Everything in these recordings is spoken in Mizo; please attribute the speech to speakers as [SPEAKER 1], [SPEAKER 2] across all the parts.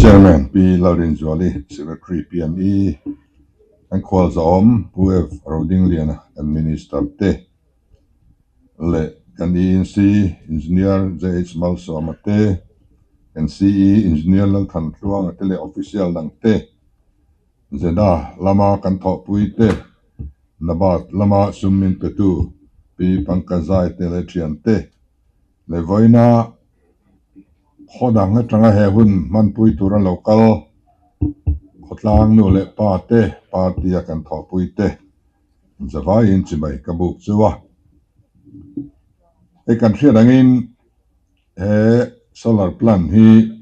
[SPEAKER 1] Chairman Pi Lalrinzuali, Secretary PME, kan khualzawm Pu Ev Rodingliana kan Minister te leh kan ENC Engineer JH Malsawma te, kan CE Engineer Lalthantluanga te leh Official dang te, Zeda lama kan thawhpui te, Nabat lama sum min petu Pi Pankajai te leh thian te leh vawiina khaw dang atanga he hun hmanpui tura lo kal khawtlang nu leh pa te party a kan thawhpui te zavaiin chimai ka buk chu a. Hei kan hriat angin he solar plant hi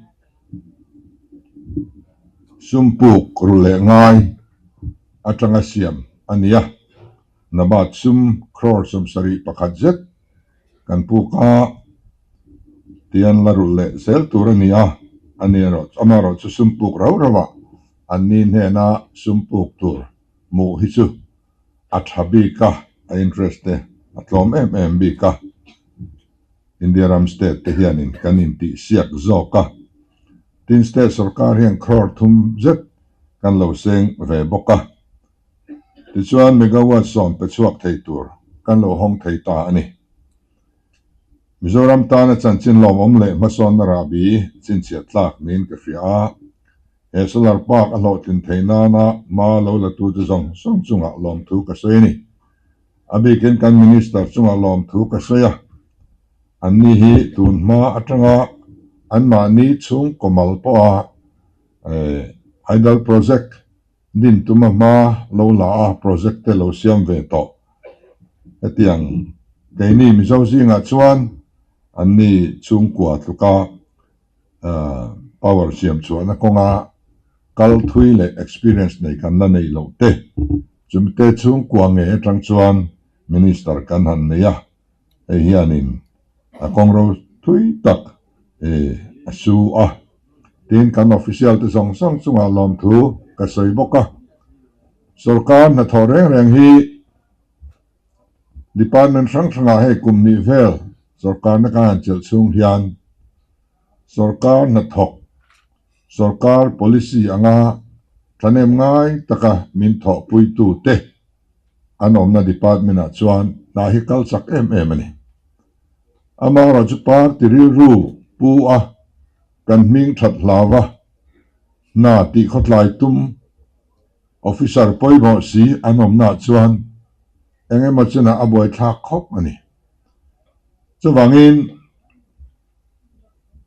[SPEAKER 1] sum puk ru leh ngai atanga siam a ni a, Nabat sum crore 71 zet kan puk a tian la rulh leh zel tur a ni a, a ni erawh amaherawh chu sum puk rau rau ah an ni hnena sum puk tur hmuh hi chu a tha bik a, a interest te a tlawm em em bik a, India ram state te hianin kan intihsiak zawk a, tin state sorkar hian crore thum zet kan lo seng ve bawk a. Tichuan megawatt 10 pe chhuak thei tur kan lo hawng thei ta a ni. Mizoram tana chanchin lawmawm leh hmasawnna rahbi chhinchhiah tlak niin ka hria a, he solar park a hlawhtlin theih nana hma lo la tute zawng zawng chungah lawmthu ka sawi a ni. A bikin kan Minister chungah lawmthu ka sawi a, anni hi tun hma atanga anmahni chhungkaw mal pawha Hydel Project Din tuma hma lo la a project te lo siam ve tawh. Hetiang keini Mizo zingah chuan anni chhungkua tluka power siam chhuahna kawnga kal thui leh experience nei kan la neih loh te, chumite chhungkua ngei atang chuan Minister kan han nei a. Hei hianin a kawngro thui tak a su a, tin kan official te zawng zawng chungah lawmthu ka sawi bawk a. Sorkar hnathawh reng reng hi department hrang hrangah hei kum hnih vel sorkarna kan han chelh chhung hian sorkar hnathawk, sorkar policy anga thahnem ngai taka min thawhpuitu te An awmna department ah chuan hna hi kal chak em em a ni. Amaherawhchu party rilru pu a kan hming that hlau a, hna tih khawtlai tum officer pawimawh si an awmna ah chuan eng emaw chinah a buaithlak khawp a ni. Chuvangin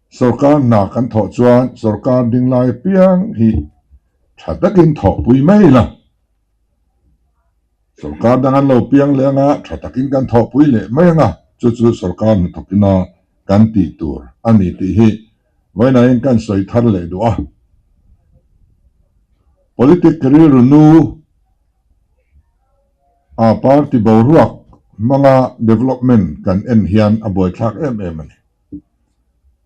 [SPEAKER 1] sorkar hna kan thawh chuan sorkar dinglai apiang hi tha takin thawhpui mai ila. Sorkar dang an lo piang leh anga tha takin kan thawhpui leh mai anga chu chu sorkar hnathawkina kan tih tur a ni tih hi vawiinain kan sawi thar leh duh a. Politic rilru nu a party boruak hmanga development kan en hian a buaithlak em em a ni.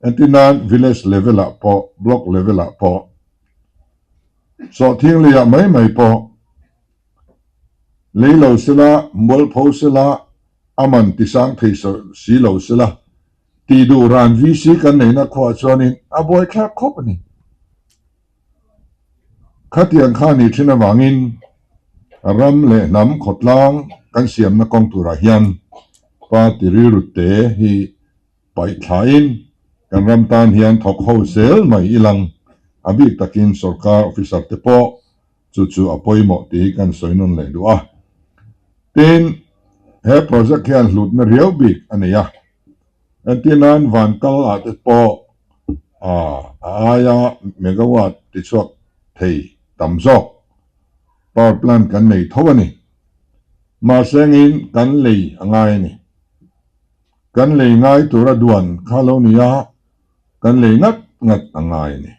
[SPEAKER 1] Entirnan village level ah pawh block level ah pawh Sawhthing leiah mai mai pawh lei lo sela, mualpho sela, a man tisang thei si lo sela tih duh ran VC kan neihna khuaah chuanin a buaithlak khawp a ni. Khatiang kha ni thin avangin ram leh hnam khawtlang kan siamna kawng turah hian party rilru te hi Paih thlain kan ram tan hian thawk ho zel mai ilang, a bik takin sorkar officer te pawh chu chu a pawimawh tih hi kan sawi nawn leh duh a. Tin, he project hian hlutna riau bik a nei a, entir nan van kal ah te pawh a aia megawatt tichhuak thei tam zawk power plant kan nei tho a ni. Mahse ngin kan lei a ngai a ni. Kan lei ngai tura duan kha lo ni a, kan lei ngat ngat a ngai a ni.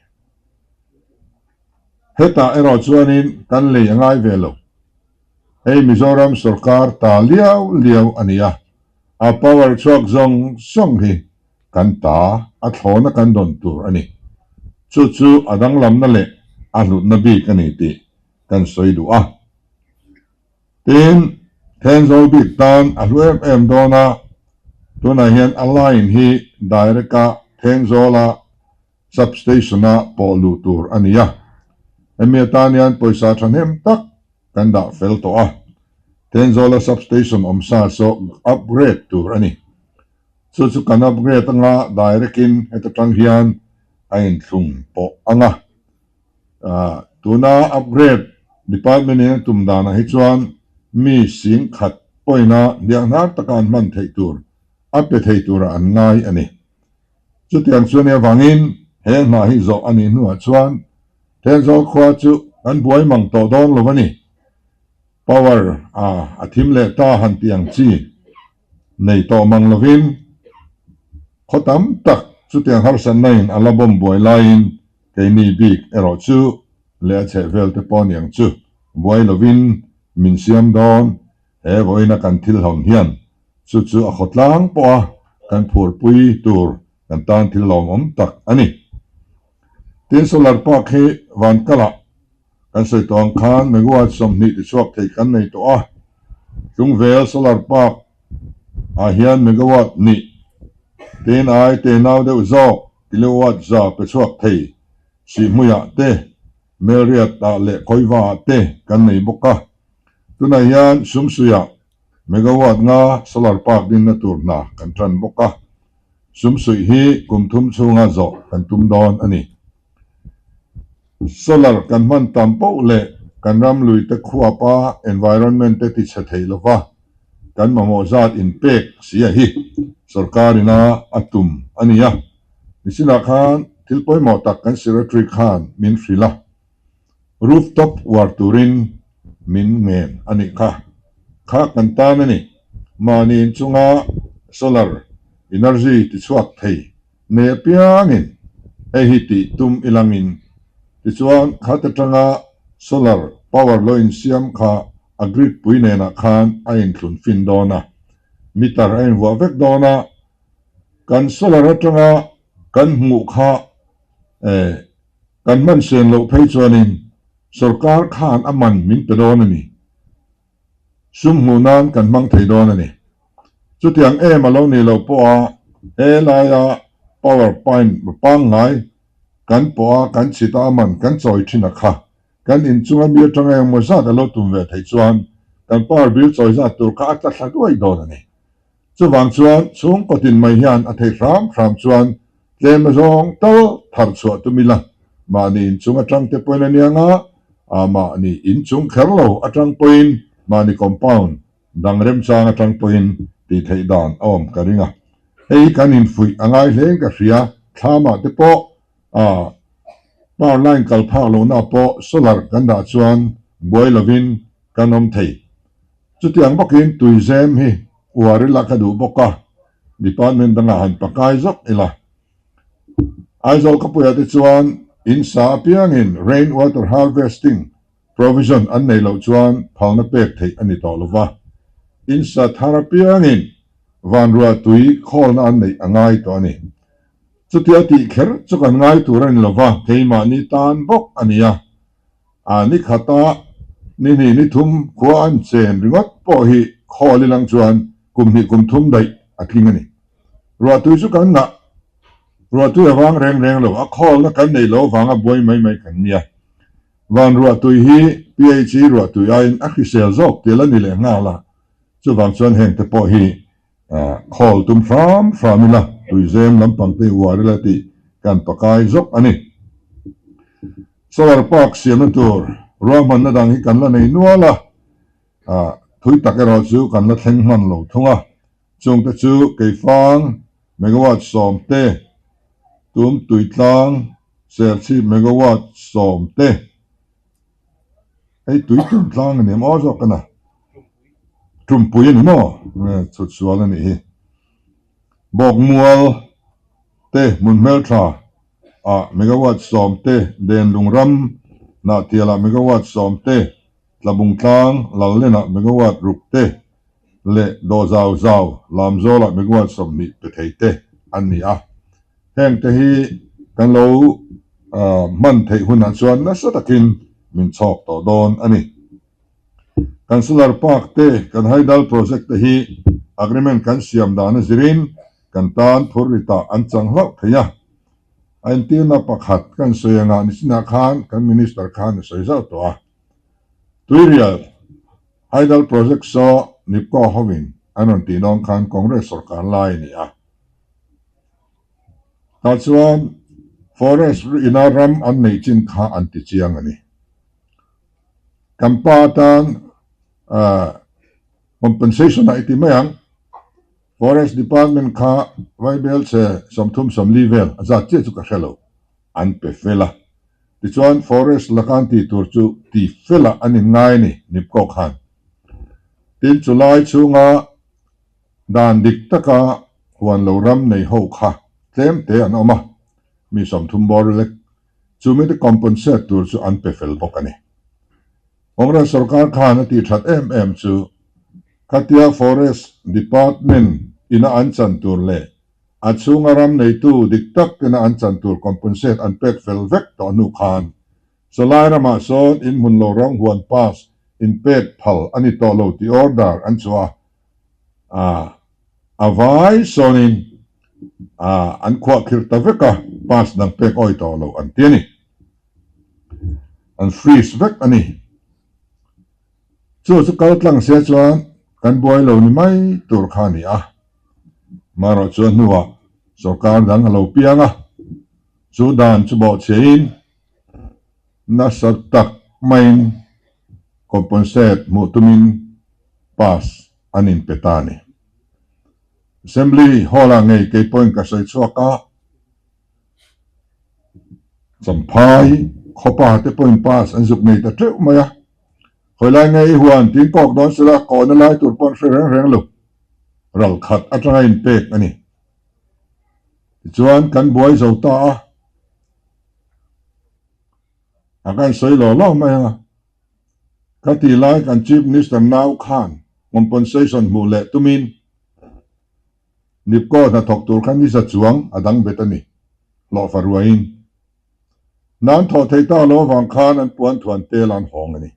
[SPEAKER 1] Hetah erawh chuanin kan lei a ngai ve lo. Hei Mizoram sorkar ta liau liau a ni a, a power chhuak zawng zawng hi kan ta a thlawna kan dawn tur a ni. Chu chu a danglamna leh a hlutna bik a ni tih kan sawi duh a. Tin, Thenzawl bik tan a hlu em em dawn a, tunah hian a line hi direct a Thenzawla Sub-Station-a pawh luh tur a ni a. Hemi atan hian pawisa thahnem tak kan dah fel tawh a. Thenzawla Sub-Station awmsa saw upgrade tur a ni. Chu chu kan upgrade anga direct-in heta tang hian a inthlung pawh ang a. Tuna upgrade department in a tum danah hi chuan mi sing khat pawina hnianghnar taka an hman theih tur a pe thei turah an ngai a ni. Chutiang chu a nih avangin he hna hi zawh a nih hnuah chuan Thenzawl khua chu kan buai mang tawh dawn lo a ni. Power a a thim leh ta han tih ang chi nei tawh mang lovin khaw tam tak chutiang harsatna in a la bawm buai laiin keini bik erawh chu leh a chhehvel te pawh niang chu buai lovin min siam dawn he vawiina kan thil hlawn hian Chu chu a khawtlang pawha kan phurpui tur kan tan thil lawmawm tak a ni. Tin, Solar Park hi Vankalah kan sawi tawh ang khan megawatt 20 tichhuak thei kan nei tawh a. Tlungvel Solar Park ah hian megawatt hnih tin ai te nau deuh zawk kilowatt za pe chhuak thei Sihhmuiah te, Melriat ah leh Khawiva ah te kan nei bawk a. Tunah hian Sumsuiah Megawatt nga solar park dinna tur hna kan tan bawk a, sumsuih hi kum thum chhunga zawh kan tum dawn a ni. Solar kan hman tam poh leh kan ram lui te khuapa environment te tichhe thei lova kan mamawh zat inpek sia hi sorkar ina a tum a ni a. Nichinah khan thil pawimawh tak kan secretary khan min hrilh a. Roof top uar turin min ngen a nih kha. Kha kan tan a ni. Mahni inchunga solar energy tichhuak thei nei apiangin hei hi tih tum ilangin tichuan khat atanga solar power lo insiam kha a grid pui nenah khan a inthlun fin dawn a, meter a invuah vek dawn a, kan solar atanga kan hmuh kha eh Kan hman sen loh phei chuanin sorkar khan a man min pe dawn a ni. Sum hmuh nan kan hmang thei dawn a ni. Chutiang em a lo nih loh pawha he laia power point pangngai kan pawha kan chhita a man kan chawi thin a kha. Kan inchunga mi atanga engmaw zat a lo tum ve theih chuan kan power bill chawi zat tur kha a tla thla duai dawn a ni. Chuvang chuan chhungkaw tin mai hian a theih hram hram chuan tlem azawng tal thar chhuah tum ila, mahni inchung atang te pawhin a nia nga, ah mahni inchung kher lo atang pawhin mahni compound dang remchang atang pawhin tih theih dan a awm ka ring a. Hei hi kan infuih a ngai hlein ka hria, thlamah te pawh ah power line kal phak lohna pawh solar kan dah chuan buai lovin kan awm thei. Chutiang bawkin tuizem hi uar ila ka duh bawk a, department dangah han pakai zawk ila. Aizawl khawpuiah te chuan in sa apiangin rain water harvesting provision an nei loh chuan phalna pek theih a ni tawh lo va, in sa thar apiangin vanruah tui khawlna an neih a ngai tawh a ni. Chutia tih kher chu kan ngai tur a ni lo va, keimahni tan bawk a ni a. A ni khata ni hnih ni thum khua an chen ringawt pawh hi khawl ilang chuan kum hnih kum thum daih a tling a ni. Ruahtui chu kan ngah. Ruahtui a vang reng reng lo, a khawlna kan nei lo vanga buai mai mai kan nia. Van ruahtui hi PHE ruahtui aiin a hrisel zawk tel a ni leh nghal a, chuvang chuan hengte pawh hi Khawl tum hram hram ila, tuizem lampang te uar ila tih kan pakai zawk a ni. Solar park siamna tur ruahmanna dang hi kan la nei nual a, thui tak erawh chu kan la thleng hman lo thung a. Chungte chu Keifang megawatt 10 te, Tum Tuitlang Serchhip megawatt 10 te, Hei tui tum tlang a ni maw zawk a na? Tumpui a ni maw? Chhut sual a nih hi. Bawkmual te hmun hmeltha ah megawatt 10 te, Denlung ram Hnahtial ah megawatt 10 te, Tlabung tlang Lallen ah megawatt 6 te leh Dawhzau zau Lamzawl ah megawatt 20 pe thei te an ni a. Heng te hi kan lo hman theih hunah chuan nasa takin min chhawk tawh dawn a ni. Kan solar park te, kan hydel project te hi agreement kan siam dan a zirin kan tan phur ritah an chang hlauh thei a. A entirna pakhat kan sawi anga nichinah khan kan Minister khan a sawi zauh tawh a. Tuirial Hydel Project saw Nipco hovin an rawn tih dawn khan Congress sorkar lai a ni a. Tah chuan Forest ina ram an neih chin kha an ti chiang a ni. Kan pa atan compensation ah i ti mai ang. Forest Department kha Vaibel chhe 30 vel a zat chiah chu ka hre lo, an pe fel a. Tichuan Forest laka an tih tur chu ti felah an in ngai a ni, Nipco khan. Tin, chulai chhunga dan dik taka huan lo ram nei ho kha tlem te an awm a, mi 30 bawr lek chumi te compensate tur chu an pe fel bawk a ni. Congress sorkar khan a tih that em em chu khatia Forest Department ina an chan tur leh a chhunga ram neitu dik tak tena an chan tur compensate an pek fel vek tawh hnu khan sawlai ramah sawn inhmun lo rawng huan pass inpek phal a ni tawh lo tih order an chhuah a, a vai sawnin an khuahkhirh ta vek a, pass dang pek awi tawh lo an ti a ni. An freeze vek a ni. Chu chu kal tlang sia chuan kan buai lo ni mai tur kha a ni a. Marawh chuan hnuah sorkar dang a lo piang a, chu dan chu bawhchhiahin nasa tak maiin compensate hmuh tumin pass an inpe ta a ni. Assembly Hall-ah ngei kei pawhin ka sawi chhuak a. Champhai khawpa te pawhin pass an zuk nei ta teuh mai a, khawi lai nge i huan tiin kawk dawn sela kawhna lai tur pawh an hre reng reng lo, ral khat atanga inpek a ni. Tichuan kan buai zo ta a, a kan sawi law law mai ang a, ka tih lai kan Chief Minister nau khan compensation hmuh leh tumin Nipco hnathawk tur kha ni za chuang a dang bet a ni, hlawhfa ruaiin. Hna an thawh thei ta lo avang khan an puan thuan tel an hawng a ni.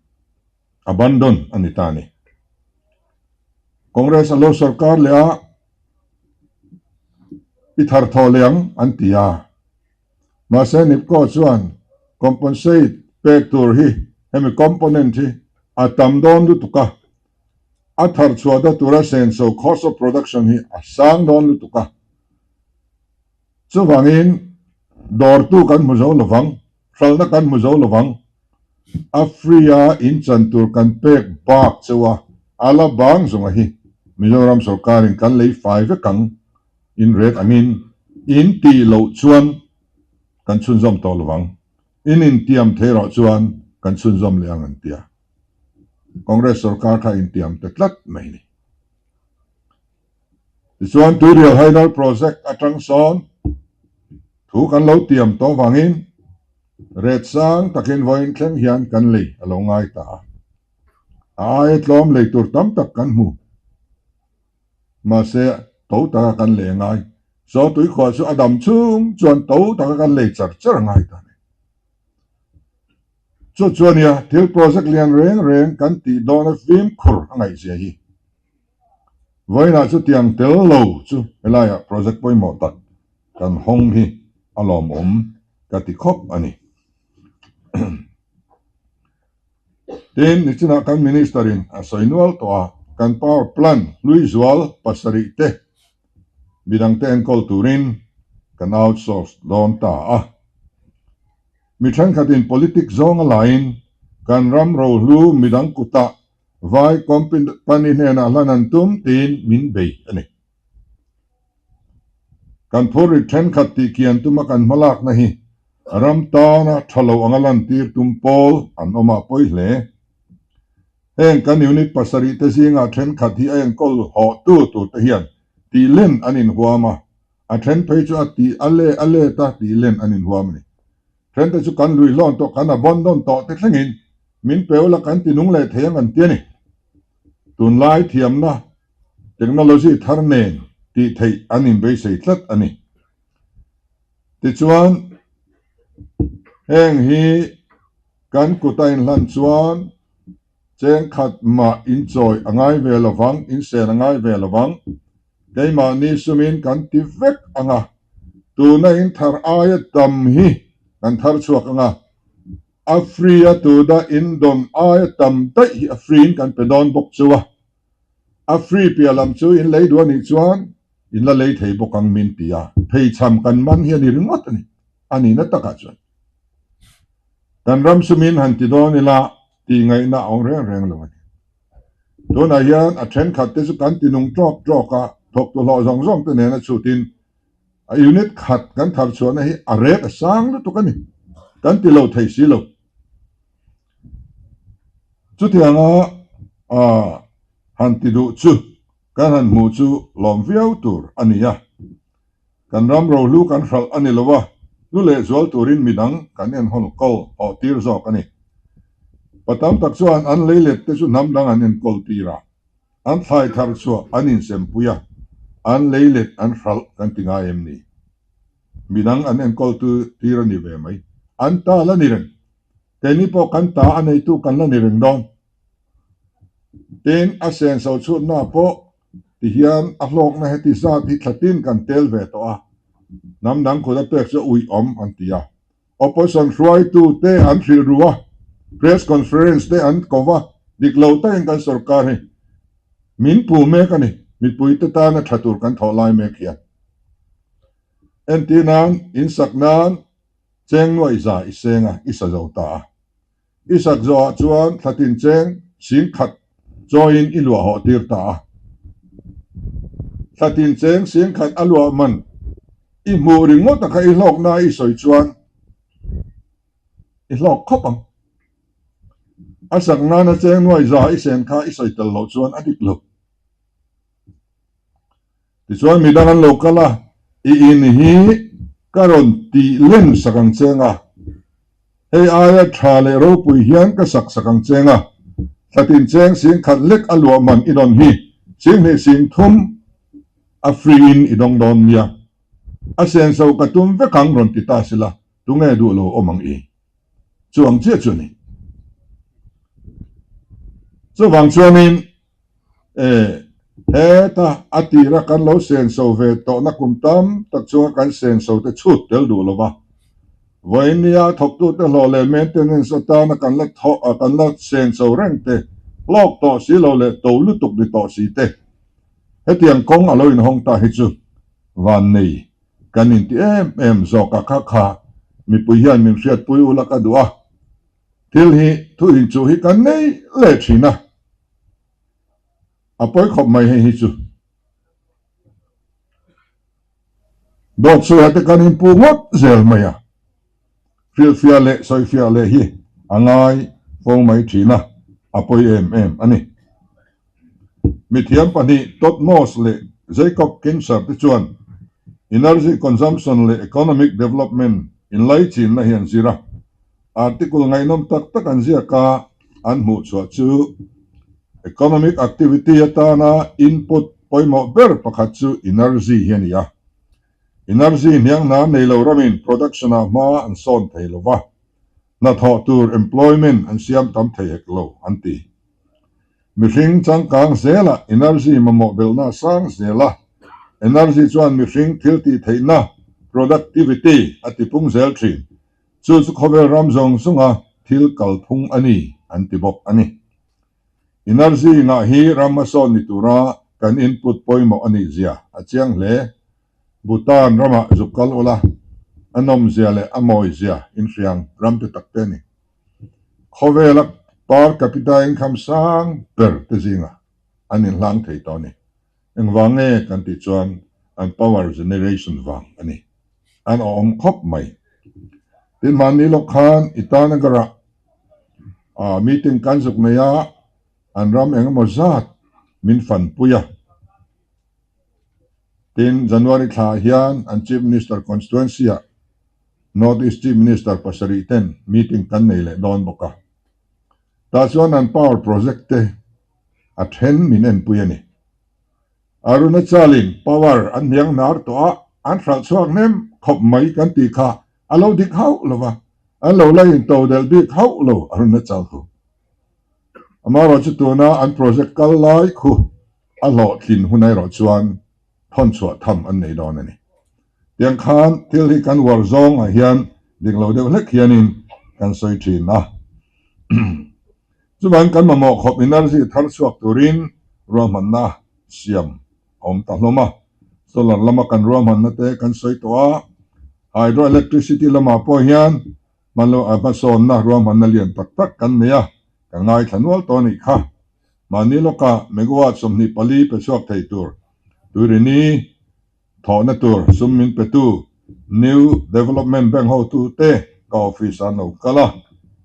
[SPEAKER 1] Abandon a ni ta a ni. Congress a lo sorkar leh a, i thar thawh leh ang an ti a. Mahse Nipco chuan compensate pek tur hi hemi component hi a tam dawn lutuk a, A thar chhuah da tura senso, cost of production, hi a sang dawn lutuk a. Chuvangin dawrtu kan hmu zo lovang, hralhna kan hmu zo lovang. A free a inchan tur kan pek bak cheu a, a la bang zawnga hi Mizoram sorkarin kan lei fai vek ang, in ret angin in tih loh chuan kan chhunzawm tawh lovang, in intiam thei rawh chuan kan chhunzawm leh ang an ti a. Congress sorkar kha intiam ta tlat mai ni. Tichuan Tuirial Hydel Project atang sawn thu kan lo tiam tawh vangin ret sang takin vawiin thleng hian kan lei a lo ngai ta a. A aia tlawm lei tur tam tak kan hmu. Mahse to taka kan lei a ngai. Saw tuikhuah chu a dam chhung chuan to taka kan lei char char a ngai ta a ni. Chu chu a nia, thil project lian reng reng kan tih dawna fimkhur a ngaihzia hi. Vawiinah chutiang tel lo chu helaiah project pawimawh tak kan hawng hi a lawmawm ka ti khawp a ni. Tin, nichinah kan Minister in a sawi nual tawh a, kan power plant hlui zual pasarih te midangte enkawl turin kan outsource dawn ta a. Mi thenkhatin politic zawnga laiin kan ram rohlu midang kutah vai company hnenah hlan an tum tiin min bei a ni. Kan phurrit thenkhat tih kian tuma kan hmalakna hi ram tana tha lo anga lantir tum pawl an awm a pawi hle. Heng kan unit pasarih te zingah thenkhat hi a enkawl hawhtu turte hian tihlen an inhuam a, A then phei chu a tih a le a let a tih len an inhuam a ni. Thente chu kan lui hlawn tawh kan abandon tawh te thlengin min pe ula kan ti nung leh thei ang an ti a ni. Tunlai thiamna technology thar nen tih theih an inbeisei tlat a ni. Tichuan heng hi kan kut a inhlan chuan Cheng khat mah inchawi a ngai ve lovang, insen a ngai ve lovang. Keimahni sumin kan ti vek ang a. Tuna in thar aia tam hi kan thar chhuak ang a, a free a tuda in dawn aia tam daih hi a free in kan pe dawn bawk chu a. A free piah lam chu in lei duh a nih chuan in la lei thei bawk ang min ti a, pheichham kan man hi a ni ringawt a ni, a nihna takah chuan. Kan ram sumin han ti dawn ila tih ngaihna a awm reng reng lo a ni. Tunah hian a thenkhat te chu kan ti nung tawk tawk a, thawktu hlawh zawng zawng te nena chhutin a unit khat kan thar chhuahna hi a rate a sang lutuk a ni, kan ti lo thei si lo. Chutianga han ti duh chu kan han hmuh chu lawm viau tur a ni a. Kan ram rohlu kan hralh a ni lo a, hlu leh zual turin midang kan enhawl kawl hawh tir zawk a ni. Pa tam tak chuan an lei let te chu hnam dang an enkawl tir a, an thlai thar chhuah an insempui a, an lei let an hralh kan ti ngai em ni? Midang an enkawl tu tir a ni ve mai. An ta la ni reng. Keini pawh kan ta a neitu kan la ni reng dawn. Tin, a senso chhutna pawh ti hian a hlawkna heti zat hi thlatin kan tel ve tawh a, hnam dang kut a pek chu a uih awm an ti a. Opposition hruaitu te an hrilh ru a, press conference te an ko va, dik lo takin kan sorkar hi min puh mek a ni, mipuite tana tha tur kan thawh lai mek hian. Entir nan, insak nan cheng nuaih za i seng a, i sa zo ta a. I sak zawhah chuan thlatin cheng singkhat chawiin i luah hawh tir ta a. Thlatin cheng singkhat a luah man i hmuh ringawt a kha i hlawkna i sawi chuan i hlawk khawp ang. A sak nana cheng nuai za i sen kha i sawi tel loh chuan a dik lo. Tichuan midang an lo kal a, i in hi ka rawn tih len sak ang cheng a, hei aia tha leh ropui hian ka sak sak ang cheng a, thlatin cheng singkhat lek a luah man i dawn hi singhnih singthum a free in i dawng dawn nia, a senso ka tum vek ang rawn ti ta sila, tunge duh lo awm ang i? Chu ang chiah chu a ni. Chuvang chuanin E, heta a tira kan lo senso ve tawhna kum tam tak chunga kan senso te chhut tel duh lo va. Vawinia thawktute hlawh leh maintenance atana kan la thawh a kan la senso reng te, hlawk tawh si lo leh to lutuk ni tawh si te. Hetiang kawng a lo inhawng ta hi chu vannei kan inti em em zawk a kha kha mipui hian min hriatpui ula ka duh a. Thil hi thu inchuh hi kan nei leh thin a. A pawi khawp mai hei hi chu. Dawt sawiah te kan inpu ngawt zel mai a. Hrilhfiah leh sawifiah leh hi a ngai fo mai thin a, a pawi em em a ni. Mithiam pahnih Todd Moss leh Jacob Kinser te chuan Energy Consumption leh Economic Development inlaichinna hi an zir a. Article ngaihnawm tak tak an ziak a, an hmuh chhuah chu Economic activity atana input pawimawh ber pakhat chu energy hi a ni a. Energy hnianghna nei lo ramin production-ah hma an sawn thei lo va, hnathawh tur employment an siam tam thei hek lo, an ti. Mihring changkang zelah energy mamawh belhna a sang zel a, energy chuan mihring thil tih theihna, productivity, a tipung zel thin. Chu chu khawvel ram zawng zawnga thil kalphung a ni, an ti bawk a ni. Energy ngah hi ram hmasawn ni tura kan input pawimawh a nih zia a chiang hle. Bhutan ramah zuk kal ula, a nawmzia leh a mawizia inhriang ram te tak te a ni. Khawvela per capita income sang ber te zingah an inhlang thei tawh a ni. Engvang nge kan tih chuan an power generation vang a ni. An awm khawp mai. Tin mahni lawk khan Itanagar-ah meeting kan zuk nei a, an ram engemaw zat min fanpui a. Tin January thlaah hian an Chief Minister constituency-ah North East Chief Minister pasarih ten meeting kan nei leh dawn bawk a. Tah chuan an power project te a then min enpui a ni. Arunachal-in power an hniang hnar tawh a, an hralh chhuak hnem khawp mai kan tih kha a lo dik hauh lo va, an lo la in to delh bik hauh lo Arunachal khu. Amaherawhchu chu tuna an project kal lai khu a hlawhtlin hun erawh chuan thawn chhuah tham an nei dawn a ni. Tiang khan thil hi kan uar zawngah hian dik lo deuh hlek hianin kan sawi thin a. Chuvangin kan mamawh khawp energy thar chhuak turin ruahmanna siam a awm ta hlawm a. Solar lama kan ruahmanna te kan sawi tawh a, hydroelectricity lamah pawh hian hmanlo a hmasawnna ruahmanna lian tak tak kan nei a, kan ngaithla nual tawh a nih kha. Mahni lawkah megawatt 24 pe chhuak thei tur Tuirini Thawhna tur sum min petu New Development Bank hotute ka office ah an lo kal a,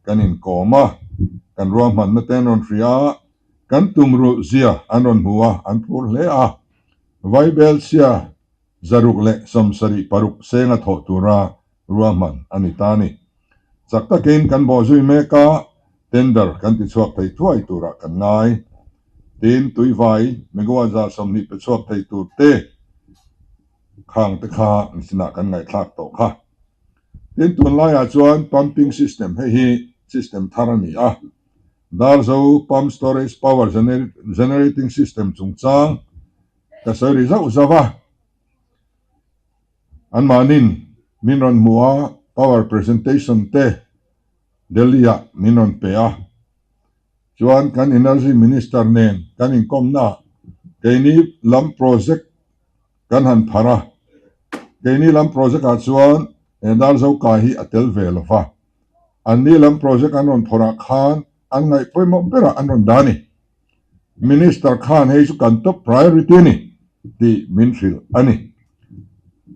[SPEAKER 1] kan inkawm a, kan ruahmanna te an rawn hria a, kan tumruh zia an rawn hmu a, an phur hle a. Vaibelchhia 176 senga thawh tura ruahman a ni ta a ni. Chak takin kan bawhzui mek a, tender kan tichhuak thei thuai turah kan ngai. Tin, tuivai megawatt 20 pe chhuak thei tur te khang te kha machine ah kan ngaihthlak tawh kha. Tin, tunlaiah chuan pumping system hei hi system thar a ni a. Darzo pump storage power generating system chungchang ka sawi ri zauh zauh a. Anmahnin min rawn hmu a, power presentation te Delhi-ah min rawn pe a. Chuan kan Energy Minister nen kan inkawmna keini lam project kan han phar a. Keini lam project-ah chuan he Darzoka hi a tel ve lo va. Anni lam project an rawn phawrh ah khan an ngaih pawimawh berah an rawn dah a ni. Minister khan hei chu kan top priority a ni tih min hrilh a ni.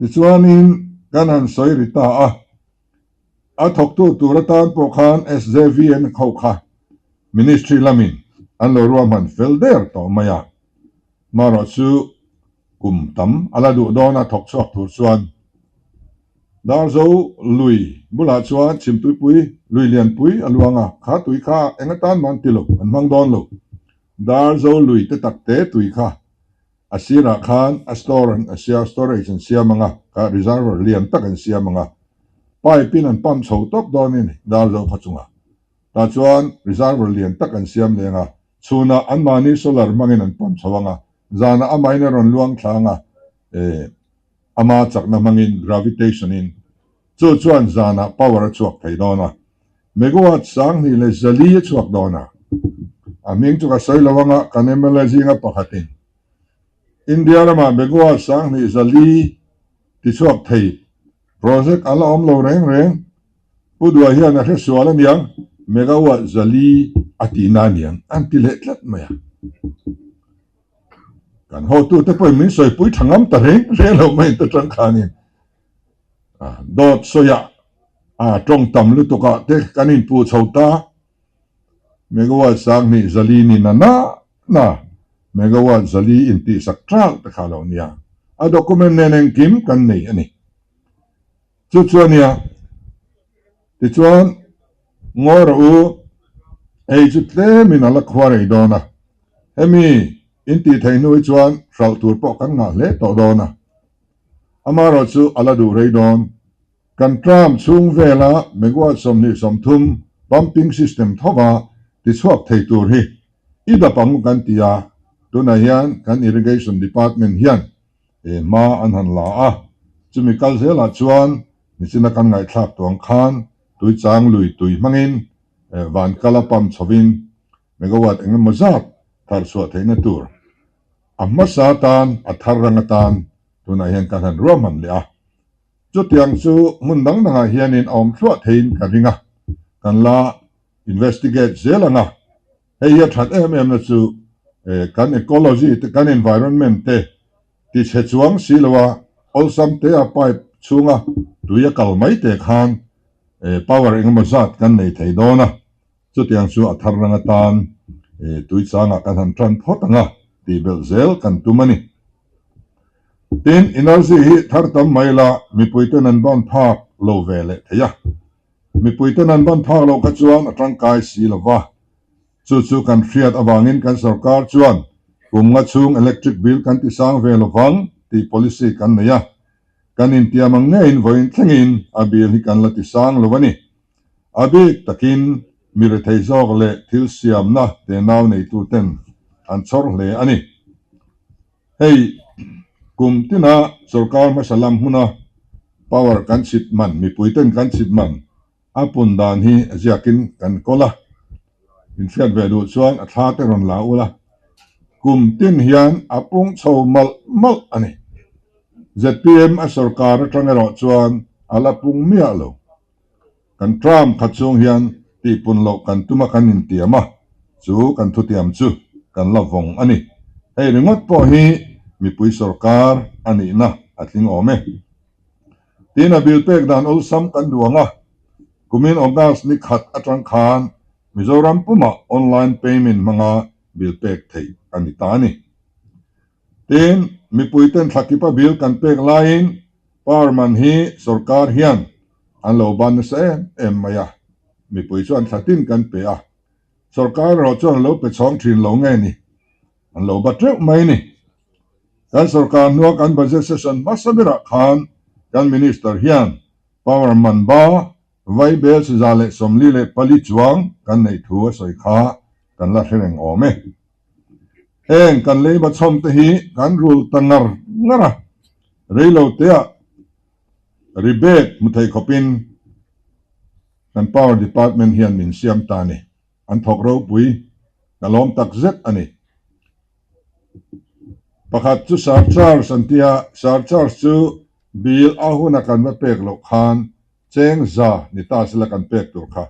[SPEAKER 1] Tichuanin kan han sawi ri ta a, a thawktu tur atan pawh khan SJVN ho kha Ministry lamin an lo ruahman fel der tawh mai a, marawh chu kum tam a la duh dawn a thawk chhuak tur chuan Darzo lui bulah chuan Chhimtuipui lui lianpui a luang a, kha tui kha eng atan mah an ti lo, an hmang dawn lo. Darzo lui te tak te tui kha a sirah khan a store an a storage an siam ang a, kha reservoir lian tak an siam ang a, pipe in an pump chho tawp dawn a ni Darzo khaw chungah. Tah chuan reservoir lian tak an siam leng a, chhunah anmahni solar hmangin an pump chho ang a, zanah amahin a rawn luang thla ang a, eh, ama chakna hmangin gravitation in chu chuan zanah power a chhuak thei dawn a, megawatt 2400 a chhuak dawn a. A hming chu ka sawi lo anga kan mla zinga pakhatin India ramah megawatt 2400 tichhuak thei project a la awm lo reng reng. Pu Dua hian a hre sual aniang, megawatt 400 a tihna aniang an ti leh tlat mai a. Kan hotute pawhin min sawipui tha ngam ta reng reng lo mai ta tang khanin dawt sawiah a tawng tam lutukah te kan inpuh chho ta. Megawatt 2400 ni na na na megawatt 400 intihsak ṭalh te kha lo nia. A document nen engkim kan nei a ni. Chu chu a nia. Tichuan, ngawi rawh u, hei chu tlemin a la khua rei dawn a. Hemi intih theih hnu hi chuan hralh tur pawh kan ngah hle tawh dawn a. Amaherawhchu a la duh rei dawn. Kan tram chhung vela megawatt 20 30 pumping system thova tichhuak thei tur hi i dap ang u kan ti a, tunah hian kan Irrigation Department hian He hma an han la a, chumi kal zelah chuan nichina kan ngaihthlak tuang khan tuichang lui tui hmangin van kala pump chhovin megawatt eng emaw zat thar chhuah theihna tur a hmasa atan a thar rang atan tunah hian kan han ruahman leh a. Chutiang chu hmun dang dangah hianin a awm thluah theiin ka ring a, kan la investigate zel ang a. Hei hi a that em em na chu kan ecology te kan environment te ti chhe chuang si lo a, awlsam te a pipe chhunga tui a kal mai te khan power engemaw zat kan nei thei dawn a, chutiang chu a thar rang atan tui changah kan han tan phawt ang a tih belh zel kan tum a ni. Tin, energy hi thar tam mai la mipuiten an ban phak lo ve leh thei a. Mipuiten an ban phak loh kha chuan a tangkai si lo va. Chu chu kan hriat avangin kan sorkar chuan kum nga chhung electric bill kan ti sang ve lo vang tih policy kan nei a. Kan intiam ang ngeiin vawiin thlengin a bill hi kan la ti sang lo a ni. A bik takin mi rethei zawk leh thil siamna tenau neituten an chhawr hle a ni. Hei kum tina sorkar hmasa lam hmuna. Power kan chhit man, mipui ten kan chhit man a pun dan hi a ziakin kan kawl a. Inhriat ve duh chuan a thla te rawn la ula, kum tin hian a pung chho malh malh a ni. Zpm a sorkar atang erawh chuan a la pung miah lo. Kan term khat chhung hian tihpun loh kan tum a kan intiam a, chu kan thutiam chu kan la vawng a ni. Hei ringawt pawh hi mipui sorkar a nihna a tling awm e. Tin a bill pek dan awlsam kan duang a, kumin August ni khat atang khan Mizoram pumah online payment hmanga bill pek theih a ni ta a ni. Tin, mipuiten thlakipa bill kan pek laiin power man hi sorkar hian an lo ban nasa em em mai a, mipui chuan thlatin kan pe a, sorkar erawh chuan a lo pe chhawng thin lo nge ni, an lo ba teuh mai ni. Kan sorkar hnua kan budget session hmasa berah khan kan minister hian power man ba vai bel 144 chuang kan neih thu a sawi kha kan la hre reng awm e. Heng kan leiba chhawm te hi kan rul ta ngar ngar a, reilo teah rebate hmu thei khawpin kan power department hian min siam ta a ni. An thawk ropui ka lawm tak zet a ni. Pakhat chu surcharge an ti a, surcharge chu bill a huna kan va pek loh khan cheng za ni ta sela kan pek tur kha.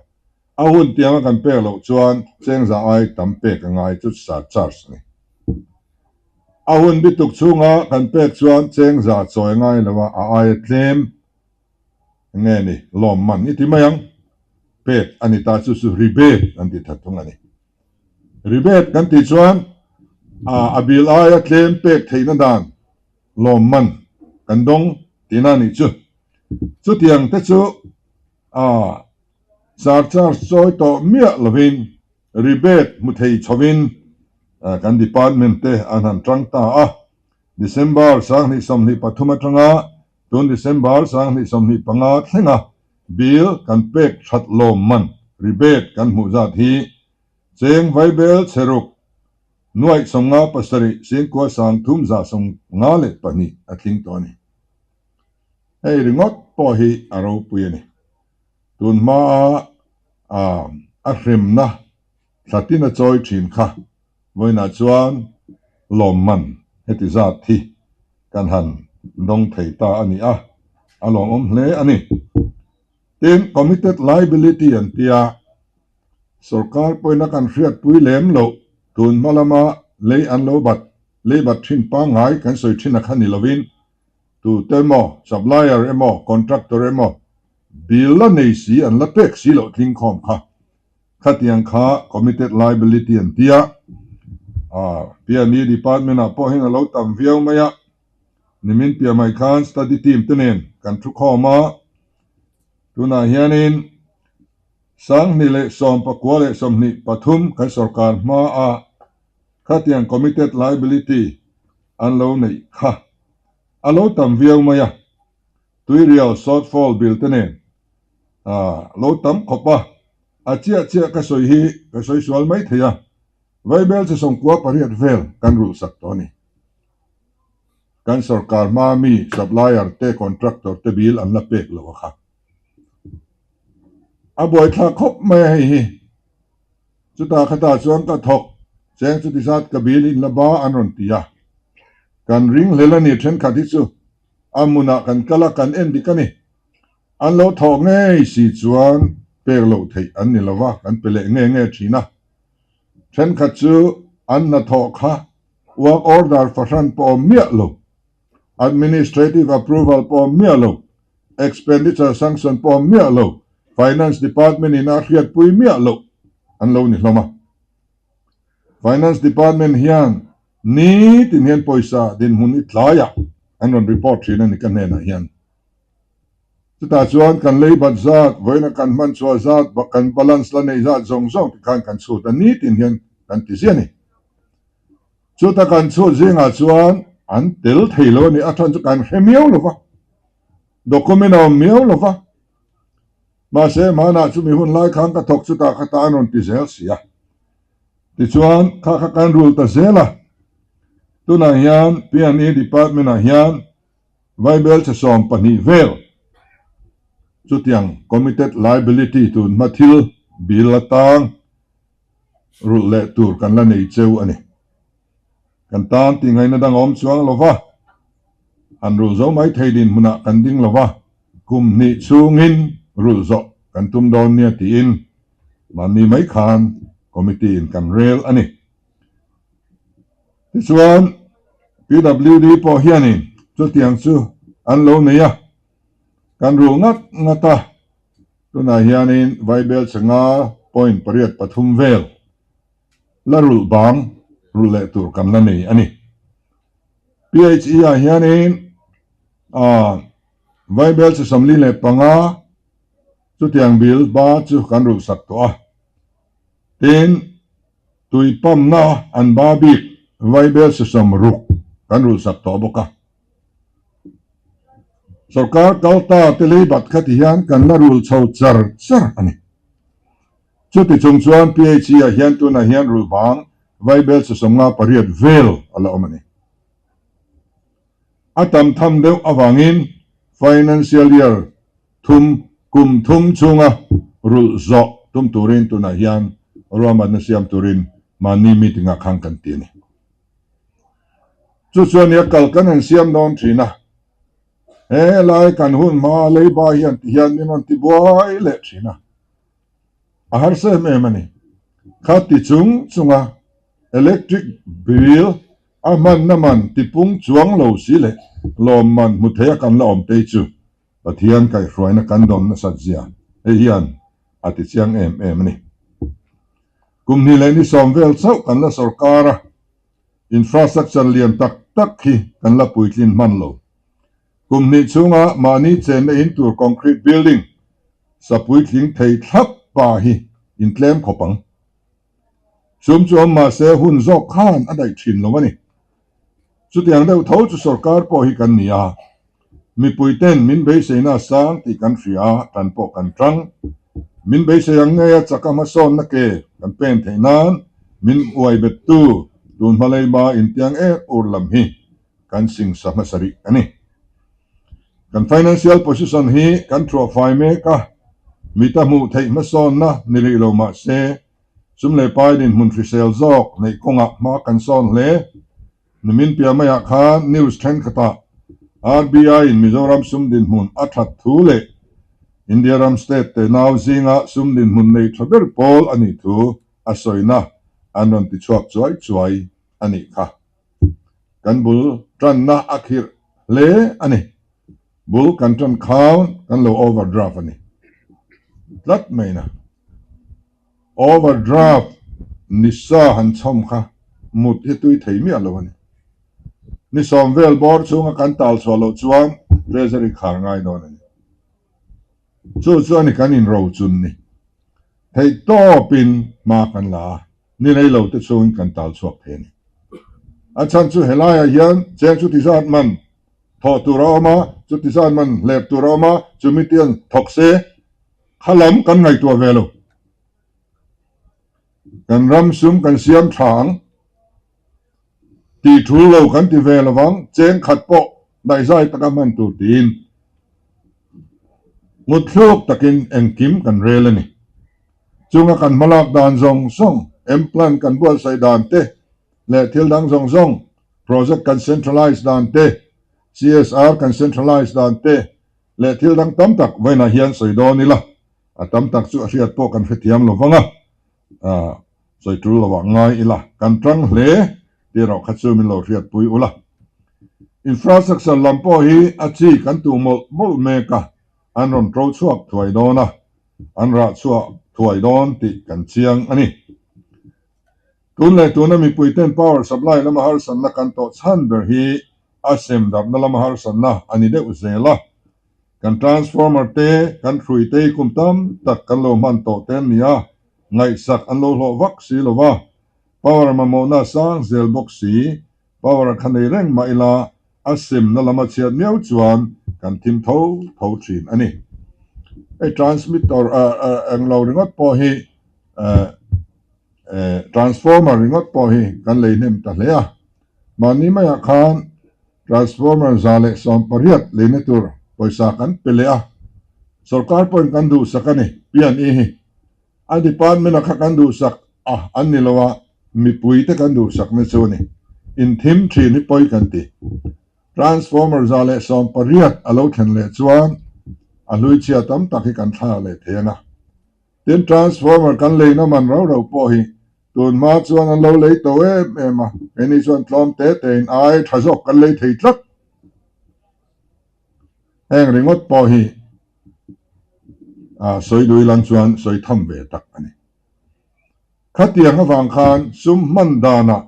[SPEAKER 1] A hun tianga kan pek loh chuan cheng za ai tam pek a ngai chu surcharge a ni. A hun bituk chhunga kan pek chuan cheng za chawi a ngai lo a, a aia tlem nge ni lawmman i ti mai ang. Pek a ni ta chu chu rebate an ti that thung a ni. Rebate kan tih chuan a bil aia tlem pek theihna dan lawmman kan dawng tihna a nih chu. Chutiang te chu surcharge chawi tawh miah lovin rebate hmu thei chhovin kan department te an han tang ta a. December 2023 atanga tun December 2025 thlenga bill kan pek that lawmman rebate kan hmuh zat hi Cheng Vaibel Cheruk nuaih 57 singkua 3152 a tling tawh a ni. Hei ringawt pawh hi a ropui a ni. Tun hmaa a hremna thlatin a chawi thin kha vawiinah chuan lawmman heti zat hi kan han dawng thei ta a ni a, a lawmawm hle a ni. Tin, committed liability an tia, Sorkar pawhin a kan hriatpui lem loh, tun hma lama lei an lo bat, lei bat thin pangngai kan sawi thin a kha ni lovin, tute emaw, supplier emaw, contractor emaw, bill la nei si an la pek si loh tling khawm kha. Khatiang kha committed liability an ti a, PME department ah pawh hian a lo tam viau mai a, nimin piah mai khan study team te nen kan thu khawm a, tunah hianin 2019 23 kan sorkar hmaa khatiang committed liability an lo neih kha a lo tam viau mai a, tuirial shortfall bill te nen a lo tam khawp a, a chiah chiah ka sawi hi ka sawi sual mai thei a, Vaibel chi 98 vel kan rulhsak tawh a ni. Kan sorkar hmaa mi supplier te contractor te bill an la pek lo a kha. A buaithlak khawp mai a hei hi. Chutah khatah chuan ka thawk cheng chuti zat ka bil in la ba an rawn ti a. Kan ring hlel a ni thenkhat hi chu a hmunah kan kal a kan en dik a ni. An lo thawh ngei si chuan pek loh theih an ni lova kan pe leh nge nge thin a. Thenkhat chu an hnathawh kha work order fahran pawh awm miah lo. Administrative approval pawh awm miah lo, expenditure sanction pawh awm miah lo, Finance Department in a hriatpui miah loh an lo ni hlawm a. Finance Department hian nitin hian pawisa dinhmun i tlaiah an rawn report thin a ni ka hnenah hian. Chutah chuan kan lei bat zat, vawiina kan hman chhuah zat, kan balance la nei zat zawng zawng te khan kan chhut a, nitin hian kan ti ziah a ni. Chuta kan chhut zingah chuan an tel thei lo a ni, a chhan chu kan hre miau lo va, document a awm miau lo va. Mahse, hmanah chumi hun lai khan ka thawk chutah kha ta an rawn ti zel si a. Tichuan, kha kha kan rul ta zel a. Tunah hian P&E department-ah hian Vaibel chhe 12 vel. Chutiang committed liability tun hma thil bill atang rulh leh tur kan la nei cheu a ni. Kan tan tih ngaihna dang a awm chuang lo va, han rulh zo mai thei dinhmunah kan ding lo va, kum hnih chhungin rulh zawh kan tum dawn nia tiin mahni mai khan committee in kan rel a ni. Tichuan PWD pawh hianin chutiang chu an lo nei a, kan rulh ngat ngat a, tunah hianin Vaibel changa point 83 vel la rulh bang rulh leh tur kan la nei a ni. PHE ah hianin ah Vaibel chi 45 chutiang bill ba chu kan rulh sak tawh a. Tin, tui pump-na an ba bik Vaibel chi 60 kan rulh sak tawh bawk a. Sorkar kalta te leibat kha ti hian kan la rulh chho char char a ni. Chuti chung chuan PHE ah hian tunah hian rulh vang Vaibel chi 58 vel a la awm a ni. A tam tham deuh avangin Financial Year thum kum thum chhunga rulh zawh tum turin tunah hian ruahmanna siam turin mahni meeting ah khan kan ti a ni. Chu chuan nia kal kan han siam dawn thin a, he lai kan hun hma leiba hian ti hian min rawn ti buai leh thin a. A harsa em em a ni. Kha ti chung chunga electric bill a hmanna man tipung chuang lo si leh lawmman hmu thei a kan la awm tei chu Pathian kaihhruaina kan dawn nasat zia hei hian a ti chiang em em a ni. Kum hnih leh ni sawm vel chauh kan la sawrkar a, infrastructure lian tak tak hi kan la puitlin hman lo. Kum hnih chhunga mahni chenna in tur concrete building sa puitling thei thlap pa hi intlem khawp ang. Sum chu awm mahse hun zawk khan a daih thin lo a ni. Chutiang deuh tho chu sorkar pawh hi kan ni a, mipui ten min beiseina a sang tih kan hria a, tan pawh kan tang. Min beisei ang ngei a chaka hmasawnna ke kan pen theih nan min uai bettu tun hma leiba intiang er ur lam hi kan singsa hmasa rih a ni. Kan financial position hi kan thuah fai mek a, mita hmuh theih hmasawnna ni rih lo mah se, sum leh pai dinhmun hrisel zawk neih kawngah hma kan sawn hle. Nimin piah maiah khan news thenkhatah RBI in Mizoram sum dinhmun a that thu leh India ram state te nau zinga sum dinhmun nei tha ber pawl a nih thu a sawina an rawn ti chhuak chuai chuai a nih kha. Kan bul tanna a khirh hle a ni. Bul kan tan khan kan lo overdraft a ni tlat mai na. Overdraft ni sa han chhawm kha mut hi tui thei miah lo a ni. Ni sawm vel bawr chhunga kan tal chhuah loh chuan treasury khar ngai dawn a ni. Chu chu a ni kan inrochun ni. Theihtawpin hma kan la a. Ni rei lo te chungin kan tal chhuak thei a ni. A chhan chu helaiah hian cheng chuti zat man thawh tur a awm a, chuti zat man hlep tur a awm a, chumi tiang thawk se kha lam kan ngaihtuah ve lo. Kan ram sum kan siam tha ang tih thul lo kan ti ve lovang, cheng khat pawh daihzai taka hman tur tiin ngutthluk takin engkim kan rel a ni. Chunga kan hmalak dan zawng zawng, M-plan kan buatsaih dan te leh thil dang zawng zawng, project kan centralize dan te, CSR kan centralize dan te leh thil dang tam tak vawiinah hian sawi dawn ila, a tam tak chu a hriat pawh kan hrethiam lo vang a, sawi tul lovah ngai ila, kan tang hle tih erawh kha chu min lo hriatpui ula. Infrastructure lam pawh hi a chi kan tuh mawlh mawlh mek a, an rawn to chhuak thuai dawn a. An rah chhuah thuai dawn tih kan chiang a ni. Tun leh tuna mipuiten power supply lama harsatna kan tawh chhan ber hi a sem darhna lama harsatna a ni deuh zel a. Kan transformer te, kan hrui te hi kum tam tak kan lo hman tawh te an ni a, ngaihsak an lo hlawh vak si lo va. Power mamawhna a sang zel bawk si, power kha nei reng mah ila A semna lama chhiat miau chuan kan thim tho tho thin a ni. Hei transmitter englo ringawt pawh hi transformer ringawt pawh hi kan lei hnem ta hle a. Mahni maiah khan transformer 118 leina tur pawisa kan pe leh a. Sorkar pawhin kan duhsak a ni, P&E hi. A department-a kha kan duhsak a an ni lo a, mipuite kan duhsakna chu a ni. Inthim thin hi pawi kan ti. Transformer 118 a lo thlen leh chuan a hlui chhia tam tak hi kan thlak leh thei ang a. Tin, transformer kan leina man rau rau pawh hi tun hma chuan an lo lei to em em a, keini chuan tlawm te tein ai tha zawk kan lei thei tlat. Heng ringawt pawh hi sawi dui lang chuan sawi tham ve tak a ni. Khatiang avang khan sum hman danah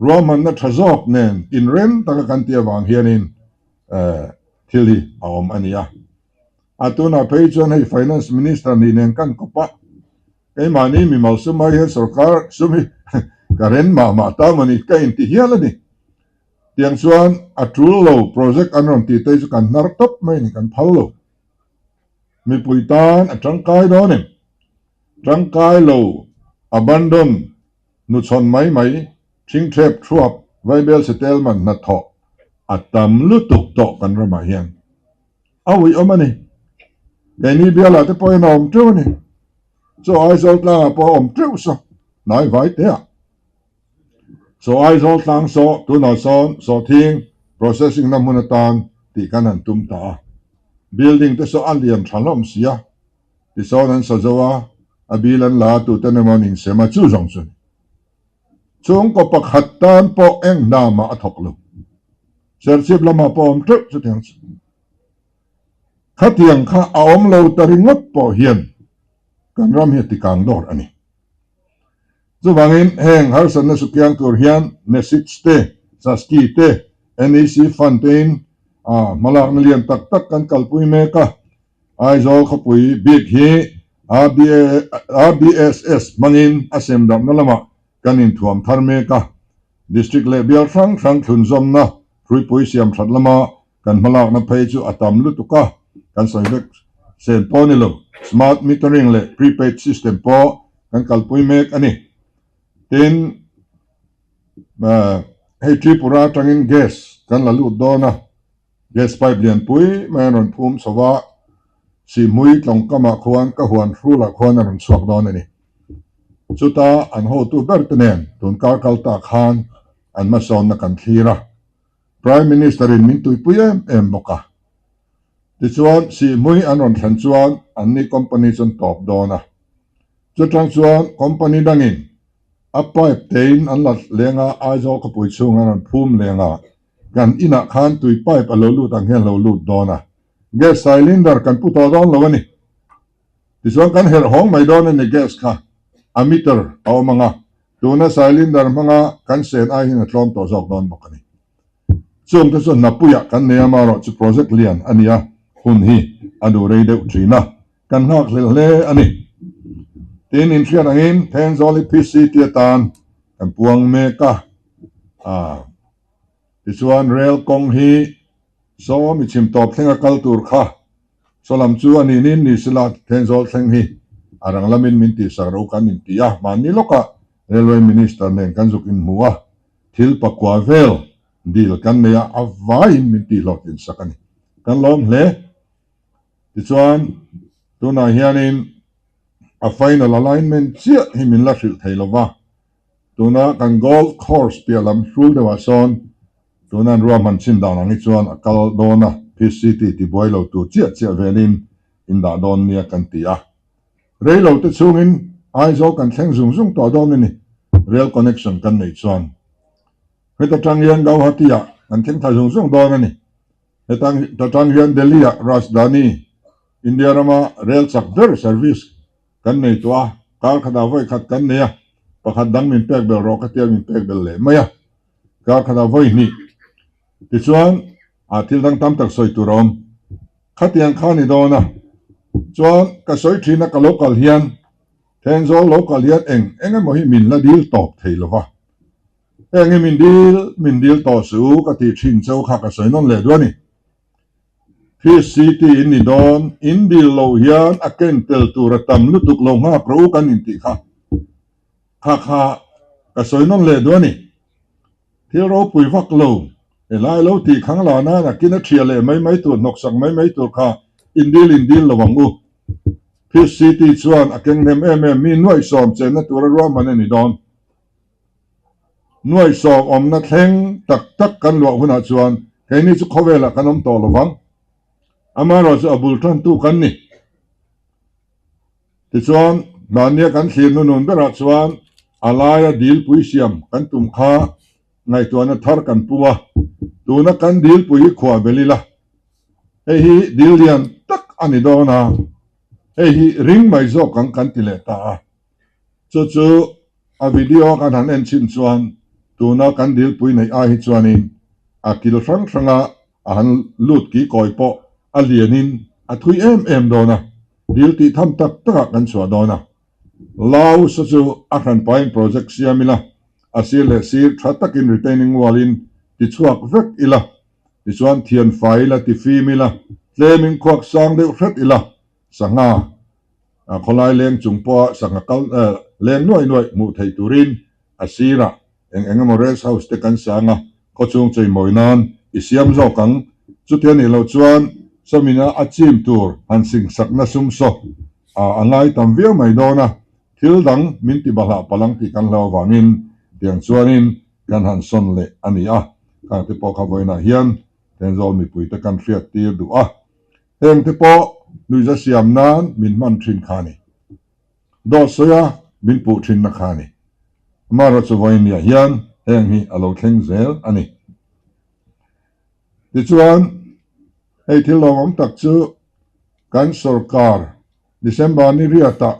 [SPEAKER 1] ruahmanna tha zawk nen inrem taka kan tih avang hianin thil hi a awm a ni a. A tunah phei chuan hei Finance Minister nih nen kan kawp a, keimahni mimal sum ai hian sorkar sum hi ka ren mah mah ta maw ni ka inti hial a ni. Tiang chuan a tul lo project an rawn tih te chu kan hnar tawp mai a ni, kan phal lo. Mipui tan a tangkai dawn em? Tangkai lo, abandon, Hnuchhawn mai mai, thingthep thuap, vaibel setel man hnathawh a tam lutuk tawh kan ramah hian a uiawm a ni. Keini bialah te pawhin a awm teuh a ni. Chaw Aizawl tlangah pawh a awm teuh saw, hnai vai teah. Chaw Aizawl tlang saw tunah sawn sawhthing processing na hmun atan tih kan han tum ta a. Building te saw a lian tha hlawm si a. Tisawn an sa zo a, a bil an la a, tuten emaw an insem a, chu zawng chu a ni. Chhungkaw pakhat tan pawh eng hna mah a thawk lo. Serchhip lamah pawh a awm teuh chutiang chu. Khatiang kha a awm lo ta ringawt pawh hian kan ram hi a tikang dawr a ni. Chuvangin heng harsatna sukiang tur hian NESIDS te, SASCI te, NEC Fund tein hmalakna lian tak tak kan kalpui mek a. Aizawl khawpui bik hi RDSS hmangin a sem darhna lamah kan inthuam thar mek a. District leh bial hrang hrang thlunzawmna hruipui siam that lama kan hmalakna phei chu a tam lutuk a, kan sawi vek sen pawh a ni lo. Smart metering leh prepaid system pawh kan kalpui mek a ni. Tin, hei Tripura atangin gas kan la lut dawn a. Gas pipe lianpui mai an rawn phum chho a, Sihhmui tlawngkamah khuan ka huan hrulah khuan a rawn chhuak dawn a ni. Chuta an hotu ber te nen tun kar kal ta khan an hmasawnna kan thlir a, Prime Minister in min tuipui em em bawk a. Tichuan Sihhmui an rawn thlen chuan anni company chu an tawp dawn a. Chutang chuan company dangin a pipe tein an la leng a, Aizawl khawpui chhung an rawn phum leng a, Kan inah khan tui pipe a lo lut ang hian a lo lut dawn a, gas cylinder kan pu tawh dawn lo a ni. Tichuan kan herh hawng mai dawn a ni gas kha a meter a awm ang a, tuna cylinder hmanga kan sen ai hian a tlawm tawh zawk dawn bawk a ni. Chungte chu hnapuiah kan nei a, amaherawh chu project lian a ni a, hun hi a duh rei deuh thin a, kan nghak hlel hle a ni. Tin, inhriat angin Thenzawl hi PC ti atan kan puang mek a, aa. Tichuan rel kawng hi saw mi chhim tawp thlenga kal tur kha saw lam chu a ninin ni sila Thenzawl thleng hi a rang lamin min tihsak ro kan inti a, mahni lawkah Railway Minister nen kan zuk inhmu a, thil pakua vel dil kan nei a, a vaiin min tihhlawhtlinsak a ni. Kan lawm hle. Tichuan tunah hianin a final alignment chiah hi min la hrilh thei lova, Tuna kan golf course piah lam hrul deuhah sawn tuna an ruahman chin dan ang hi chuan a kal dawn a, PCT ti buai lo tur chiah chiah velin in dah dawn nia kan ti a. Rei lo te chhungin Aizawl kan thleng zung zung tawh dawn a ni, rail connection kan neih chuan. Heta tang hian Gauhati-ah kan thleng thla zung zung dawn a ni. Heta tang hian Delhi-ah Rajdhani, India rama rail chak ber service Kan nei tawh a, kar khatah vawi khat kan nei a, pakhat dang min pek bel rawh ka tia min pek bel leh mai a, kar khatah vawi hnih. Tichuan, ah thil dang tam tak sawi tur a awm. Khatiang kha ni dawn a, chuan ka sawi thin a ka lo kal hian, Thenzawl lo kal hian eng eng emaw hi min la dil tawp thei lo va. Heng hi min dil, min dil tawh suh u ka tih thin cheu kha ka sawi nawn leh duh a ni. City in ni dawn, in dil lo hian a ken tel tur a tam lutuk lo nghak rawh u kan intih kha. Kha kha ka sawi nawn leh duh a ni. Thil ropui vak lo, helai lo tih khang la nan a kin a thiah leh mai mai tur, hnawksak mai mai tur kha Indil indil lo ang u. Fish City chuan a keng hnem em em mi nuaihsawm chenna tura ruahman a ni dawn. Nuaihsawm awmna thleng tak tak kan luah hunah chuan keini chu khawvelah kan awm tawh lo vang. Amaherawhchu a bul tantu kan ni. Tichuan, mahnia kan thlir nunun berah chuan a laia dilpui siam kan tum kha ngaihtuahna thar kan pu a, tuna kan dilpui hi khuah bel ila, hei hi dil lian tak a ni dawn a, hei hi ring mai zawk ang kan ti leh ta a. Chu chu a video kan han en chhin chuan tuna kan dilpui neih ai hi chuanin a kil hrang hranga a han lut ki kawi pawh a lianin a thui em em dawn a, dil tih tham tak takah kan chhuah dawn a. Laos-a chu a hranpain project siam ila, a sir leh sir tha takin retaining wall-in ti chhuak vek ila, tichuan thian fai ila, ti fim ila, tlemin khuak sang deuh hret ila, sangha khawlai leng chung pawha sangha kal leng nuai nuai hmuh theih turin a sirah eng eng emaw rest house te kan sang a, khawchhung cheimawi nan i siam zawk ang. Chuti a nih loh chuan sawmina a chim tur han singsakna sum saw a ngai tam viau mai dawn a, thil dang min ti bahlah palh ang tih kan hlau avangin tiang chuanin kan han sawn leh a ni a, khang te pawh kha vawiinah hian Thenzawl mipuite kan hriat tir duh a. Heng te pawh nuihza siam nan min hman thin kha a ni. Dawt sawia min puh thinna kha a ni. Amaherawhchu vawiinniah hian heng hi a lo thleng zel a ni. Tichuan, hei thil lawmawm tak chu kan sorkar December ni riatah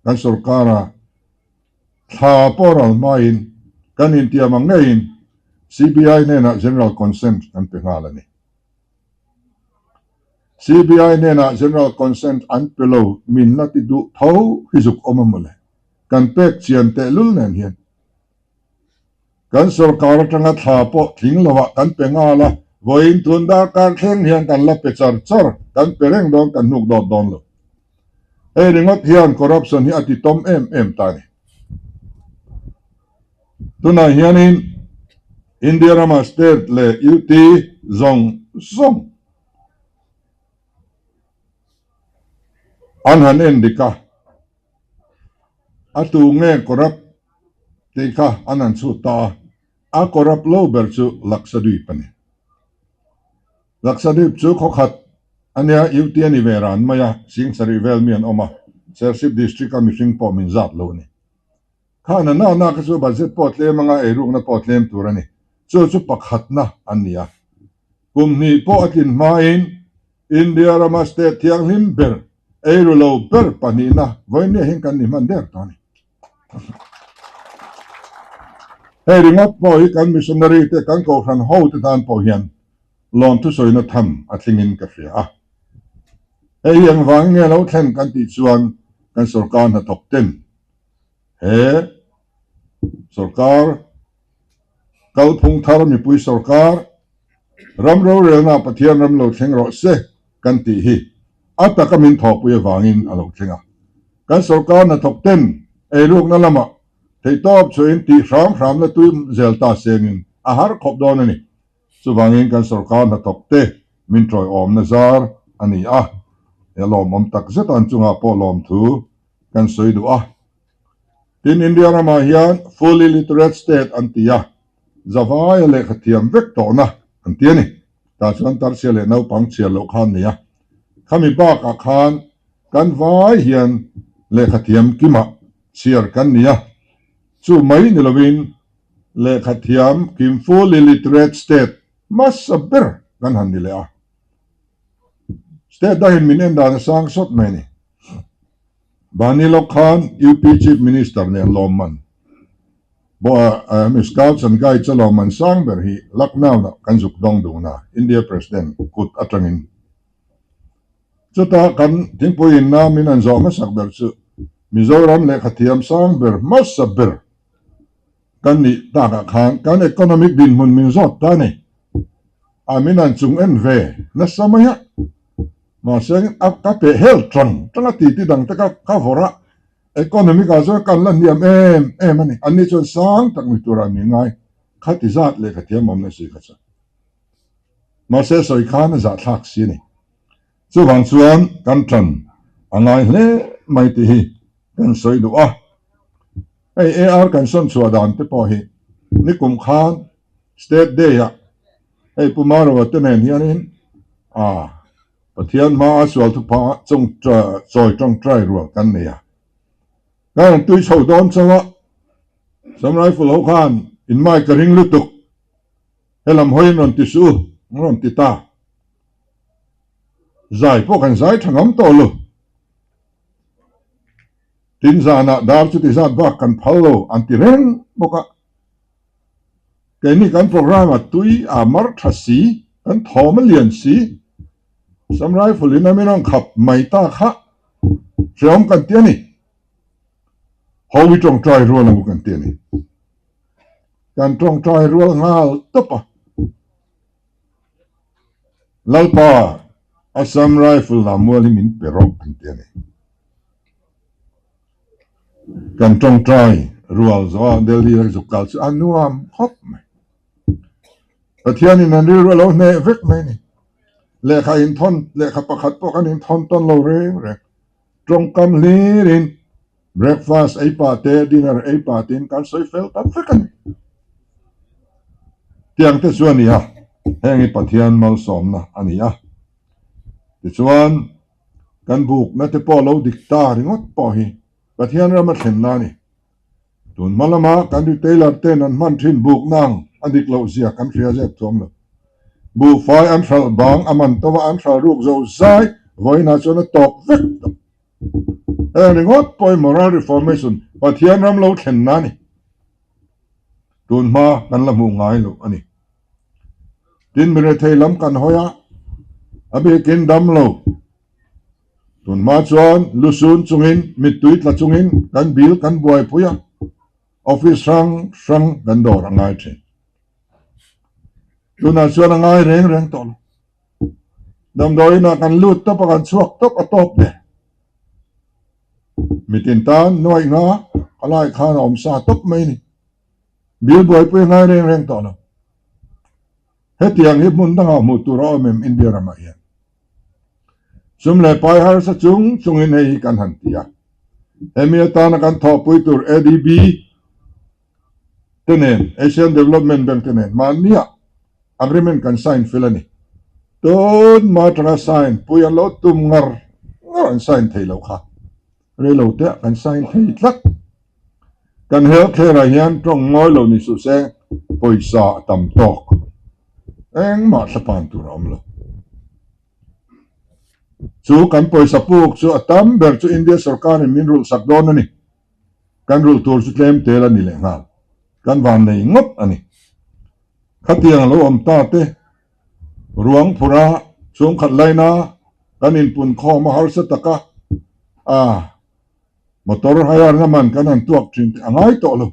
[SPEAKER 1] kan sorkara thla pawh ral hmain kan intiam ang ngeiin CBI hnenah General Consent kan pe nghal a ni. CBI hnenah General Consent an pe lo min la ti duh tho hi zuk awm a mawle. Kan pek chian tehlul nen hian kan sorkar atanga thla pawh tling lovah kan pe nghal a, vawiin tun darkar thleng hian kan la pe char char, kan pe reng dawn kan hnuk dawt dawn lo. Hei ringawt hian corruption hi a ti tawm em em ta a ni. Tunah hianin India rama state leh UT zawng zawng an han en dik a, a tu nge corrupt tih kha an han chhut ta a, a corrupt lo ber chu Lakshadweep a ni. Lakshadweep chu khawkhat a nia, UT a ni ve ran mai a, Singsarih vel mi an awm a, Serchhip district a mihring pawh min zat lo a ni. Kha na na na kha chu budget pawh tlem anga eirukna pawh tlem tur a ni. Chu chu pakhatna an ni a. Kum hnih pawh a tlin hmain India rama state thianghlim ber, eiru lo ber pahnihna vawinia hian kan ni hman der tawh a ni. Hei ringawt pawh hi kan missionary te, kan kohhran ho te tan pawh hian lawm thusawina tham a thlingin ka hria a. Hei hi engvangin nge lo thlen kan tih chuan kan sorkar hnathawk ten He sorkar kalphung thar mipui sorkar ram rorelna Pathian ram lo thleng rawh se kan tih hi a taka min thawhpui avangin a lo thleng a. Kan sorkar hnathawk ten eirukna lamah theihtawp chhuahin tih hram hramna tui zel ta sengin a har khawp dawn a ni. Chuvangin kan sorkar hnathawk te min tawiawmna zar a ni a, he lawmawm takzet an chungah pawh lawmthu kan sawi duh a. Tin, India ramah hian fully literate state an ti a, zavaia lehkha thiam vek tawhna an ti a ni. Tah chuan tarchhia leh naupang chhiar loh kha an nei a. Khami bakah khan kan vai hian lehkha thiam kimah chhiar kan ni a. Chu mai ni lovin lehkha thiam kim fully literate state hmasa ber kan han ni leh a. State dangin min en dan a sang sawt mai a ni. Mahni lawk khan UP Chief Minister nen lawmman Scouts and Guides a lawmman sang ber hi Lucknow-ah kan zuk dawng dun a, India President kut atangin. Chutah kan thingpui inna min an zawh hmasak ber chu Mizoram lehkhathiam sang ber hmasa ber kan nih takah khan kan economic dinhmun min zawt ta a ni. A min an chung en ve nasa mai a. Mahse a ka peh hel tang tang a titi dang te ka ka vawrh a, economic ah chuan kan la hniam em em a ni. Anni chuan sang tak ni turah min ngai khati zat lehkha thiam awm nasi kha chuan. Mahse sawi khan a zahthlak si a ni. Chuvang chuan kan ṭan a ngai hle mai tih hi kan sawi duh a. Hei AR kan sawn chhuah dan te pawh hi nikum khan State Day ah hei Pu Maroa te nen hianin ah Pathian hmaa sual thupha chawi tawngtai rual kan nei a. Ka rawn tui chho dawn chauh a, Sam Rifle ho khan in mic ka ring lutuk, helam hawiin rawn ti suh u, an rawn ti ta. Zai pawh kan zai tha ngam tawh lo. Tin zanah dar chuti zat bak kan phal lo an ti reng bawk a. Keini kan programme a tui a mar tha si, kan thawm a lian si. Sam Rifle in a min rawn khap mai ta kha hreawm kan ti a ni. Ho i tawngtai rual ang u kan ti a ni. Kan tawngtai rual nghal tawp a. Lalpa, Assam Rifle lam mual hi min pe rawh an ti a ni. Kan tawngtai rual zawh a Delhi a zuk kal chu a nuam khawp mai. Pathianin an rilru a lo hneh vek mai a ni. Lehkha inthawn, lehkha pakhat pawh kan inthawn tawn lo reng reng. Tawngkam hlirin Breakfast ei pah te, dinner ei pah tein kan sawi fel ta vek a ni. Tiang te chu a ni a, heng hi Pathian malsawmna a ni a. Tichuan, kan bukna te pawh lo dik ta ringawt pawh hi Pathian rama thlenna a ni. Tun hma lama kan retailer ten an hman thin bukna ang a dik loh zia kan hria zep thuam lo. Buhfai an hralh bang a man tova an hralh ruk zo zai vawiinah chuan a tawp vek tawh. Heng ringawt pawhin moral reformation Pathian ram lo thlenna a ni. Tun hma kan la hmuh ngai loh a ni. Tin mi rethei lam kan hawi a, a bikin dam lo. Tun hma chuan lusun chungin mittui tla chungin kan bil kan buaipui a, office hrang hrang kan dawr a ngai thin. Tunah chuan a ngai reng reng tawh lo. Damdawiin ah kan lut tawp a kan chhuak tawp a tawp ve. Mitin tan nuaih nga a lai khan a awm sa tawp mai ni. Bil buaipui a ngai reng reng tawh lo. Hetiang hi hmun dangah hmuh tur a awm em India ramah hian. Sum leh pai harsa chung chungin hei hi kan han ti a. Hemi atana kan thawhpui tur ADB te nen, Asian Development Bank te nen mahniah Agreement kan sign fel a ni. Tun hma atanga sign pui an lo tum ngar ngar an sign thei lo kha. Rei lo te ah kan sign thei tlat. Kan health care ah hian tawng ngawi lo ni suh se pawisa a tam tawk. Engmah thlapan tur a awm lo. Chu kan pawisa puk chu a tam ber chu India sorkar in min rulh sak dawn a ni. Kan rulh tur chu tlem tel a ni lehnghal. Kan van nei ngawt a ni. Khatiang a lo awm ta te, ruang phura chhungkhat laina kan inpun khawm a harsa taka a motor hire-na man kan han tuak thin te a ngai tawh lo.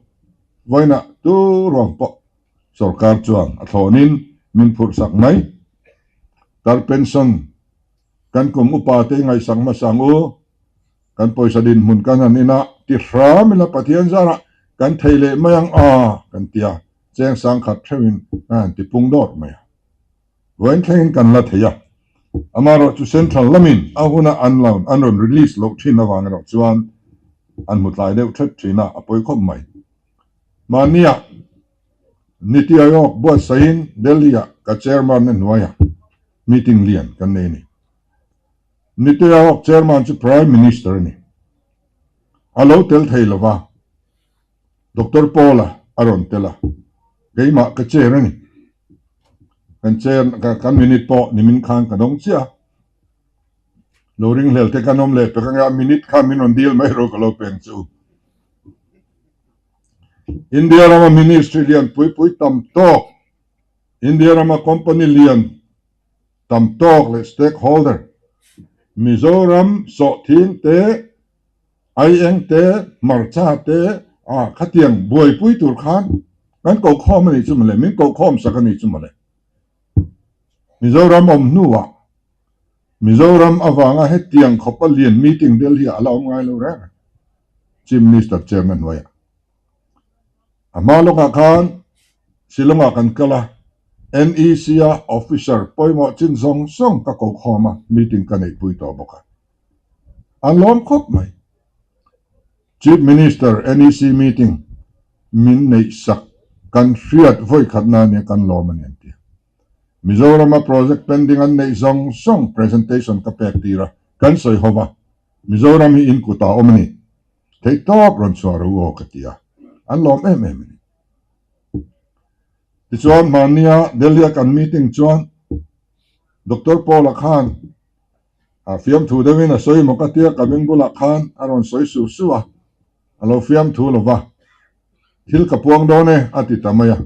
[SPEAKER 1] Vawiinah tu ruang pawh sorkar chuan a thlawnin min phurh sak mai. Tar pension kan kum upa te i ngaihsak hmasa ang u. Kan pawisa dinhmun kan han in a, ti hram ila Pathian zarah kan thei leh mai ang a kan ti a, cheng sangkhat theuhin kan han ti pung dawt mai a. Vawiin thlengin kan la thei a, amaherawh chu Central lamin a huna an lo an rawn release loh thin avang erawh chuan an hmu tlai deuh thet thin a, a pawi khawp mai. Mahniah Niti Aayog buatsaihin Delhi-ah ka chairman-na hnuaiah meeting lian kan nei a ni. Niti Aayog chairman chu Prime Minister a ni. A lo tel thei lo va, Doctor Paul-a a rawn tel a, keimah ka chair a ni. Kan chair, kan minute pawh nimin khan ka dawng chiah a. Lo ringhlel te kan awm leh pek ang e, a minute kha min rawn dil mai rawh ka lo peng che u. India rama ministry lian pui pui tam tawk, India rama company lian tam tawk leh stakeholder, Mizoram sawhthing te, aieng te, hmarcha te ah khatiang buaipui tur khan kan kohkhawm a nih chu mawle, min kohkhawm sak a nih chu mawle. Mizoram awm hnuah Mizoram avanga hetiang khawpa lian meeting Delhi ah a la awm ngai lo reng a, Chief Minister chairman hnuaiah. A hma lawkah khan Shillong-ah kan kal a. NEC-a officer pawimawh chin zawng zawng ka ko khawm a, meeting ka neihpui tawh bawk a. An lawm khawp mai. Chief Minister NEC meeting min neihsak kan hriat vawikhatna ania kan lawm a ni an ti a. Mizorama project pending an neih zawng zawng presentation ka pek tir a, kan sawi ho va, Mizoram hi in kutah awm a ni. Theihtawp rawn chhuah ro aw ka ti a, an lawm em em a ni. Tichuan hmannia Delhi-a kan meeting chuan Doctor Paul-a khan a fiamthu deuhin a sawi maw ka tia ka beng bulah khan a rawn sawi su su a, a lo fiamthu lo va, thil ka puang dawn e a ti ta mai a,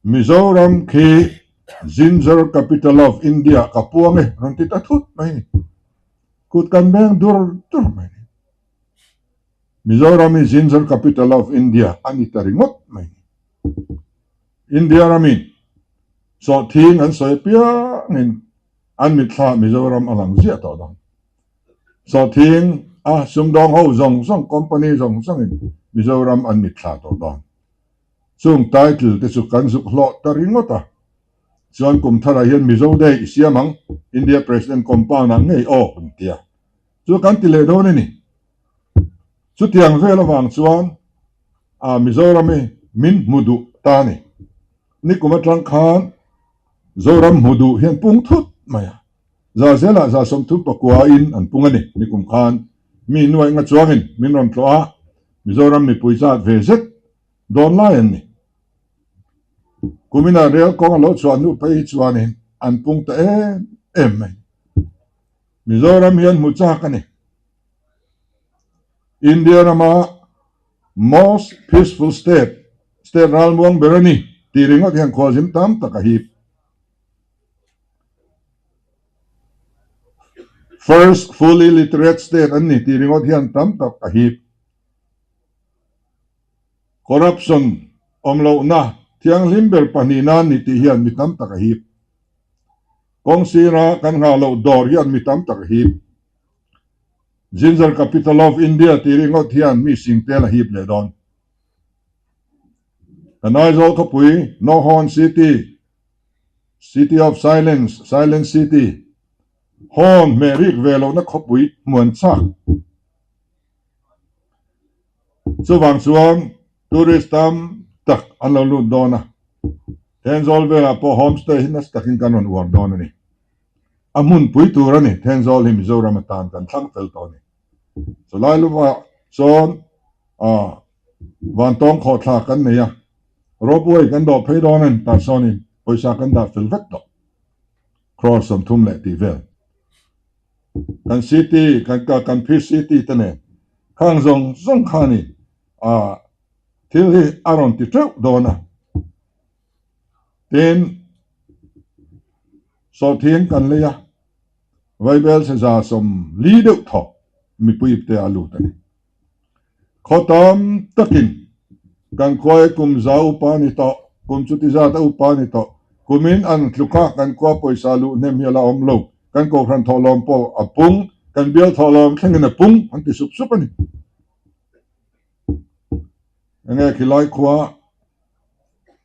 [SPEAKER 1] Mizoram khi Ginger Capital of India ka puang e rawn ti ta thut mai a ni. Kut kan beng dur dur mai a ni. Mizoram hi Ginger Capital of India a ni ta ringawt mai. India ramin sawhthing an sawi apiangin an mitthla Mizoram a lang ziah tawh dawn. Sawhthing a sumdawng ho zawng zawng, company zawng zawngin Mizoram an mitthla tawh dawn. Chung title te chu kan zuk hlawh ta ringawt a. Chuan kum tharah hian Mizo Day i siam ang, India President compound ah ngei aw kan ti a. Chu kan ti leh dawn a ni. Chutiang vel avang chuan a Mizoram hi min hmu duh ta a ni. Nikum atang khan Zoram hmu duh hian pung thut mai a. Za zelah za 34 in an pung a ni. Nikum khan mi nuaih nga chuangin min rawn tlawh a, Mizoram mipui zat ve zet dawn lai an ni. Kumina rel kawng a lo chhuah hnu phei hi chuanin an pung ta em em mai. Mizoram hian hmu chak a ni. India rama most peaceful state, state ralmuang ber a ni tih ringawt hian khualzim tam tak a hip. First fully literate state an ni tih ringawt hian tam tak a hip. Corruption awm lohna thianghlim ber pahnihna an ni tih hian mi tam tak a hip. Kawng sira kan nghah loh dawr hian mi tam tak a hip. Ginger Capital of India tih ringawt hian mi sing tel a hip leh dawn. Kan Aizawl khawpui, No Horn City, City of Silence, Silent City, Horn hmeh rik ve lohna khawpui hmuan chak. Chuvang chuan tourist tam tak an lo lut dawn a, Thenzawl velah pawh homestay hi nasa takin kan rawn uar dawn a ni. A hmunpui tur a ni, Thenzawl hi Mizoram atan kan thlang fel tawh a ni. Chulai luvah chuan Vantawng khawhthla kan nei a, ropeway kan dawh phei dawn a ni, tah sawnin pawisa kan dah fel vek tawh, crore 30 leh tih vel. Kan city, kan kan PCT te nen khang zawng zawng khanin thil hi a rawn ti teuh dawn a. Tin, sawhthing kan lei a, Vaibel saza 40 deuh thawk mipui ipte a lut a ni. Khaw tam takin kan khuai kum za upa ni tawh, kum chuti zat a upa ni tawh, kumin an tluk a kan khua pawisa luh hnem hi a la awm lo, kan kohhran thawhlawm pawh a pung, kan bial thawhlawm thlengin a pung an ti sup sup a ni. Enge khilai khua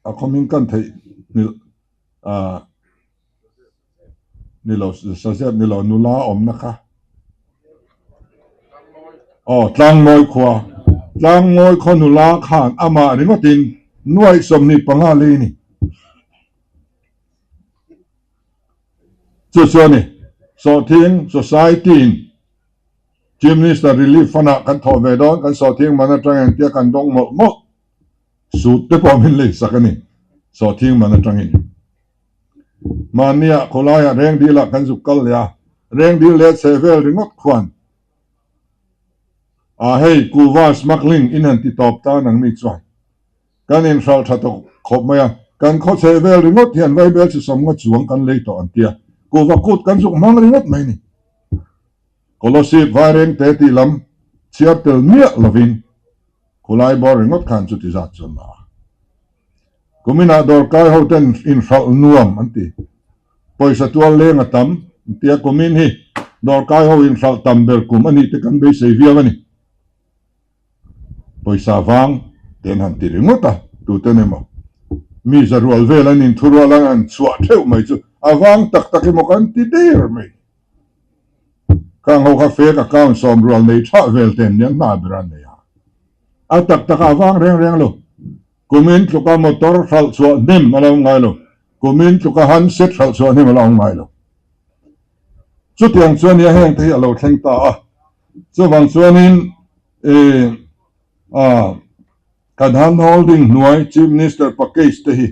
[SPEAKER 1] a khawming kan theih nghilh ah ni lo sazep ni lo nula awmna kha aw tlangmawi khua tlangmawi khaw nula khan amah ringawtin nuaih 25 lei a ni chu chu a ni sawhthing society in Chief Minister Relief Fund ah kan thawh ve dawn kan sawhthing man atang engtia kan dawng mawlh mawlh Sut te pawh min lei sak a ni, sawhthing man atangin. Mahniah khawlaiah Rengdilah kan zuk kal leh a, Rengdil leh chheh vel ringawt khuan a hei kuva smuggling in han ti tawp ta nangni chuan kan inhralh tha tawh khawp mai a, kan khaw chheh vel ringawt hian vaibel chi 50 chuang kan lei tawh an tia, kuva kut kan zuk hmang ringawt mai ni. Kolosip vairengte tih lam chhiar tel miah lovin Khulai bawr ringawt khan chuti zat chuan la a. Kuminah dawrkai ho ten inhralh nuam an ti. Pawisa tual leng a tam an ti a, kumin hi dawrkai ho inhralh tam ber kum a nih te kan beisei viau a ni. Pawisa vang te an han ti ringawt a, tuten emaw. Mi zarual vel an inthurual an han chhuah theuh mai chu a vang tak tak emaw kan ti der mai. Khang ho kha fake account sawmrual nei thah vel ten nia hna ber an nei a. A tak tak a vang reng reng lo. Kumin tluka motor hralh chhuah hnem a lo awm ngai lo. Kumin tluka handset hralh chhuah hnem a lo awm ngai lo. Chutiang chuan nia heng te hi a lo thleng ta a. Chuvang chuanin ih ah kan hand holding hnuai Chief Minister package te hi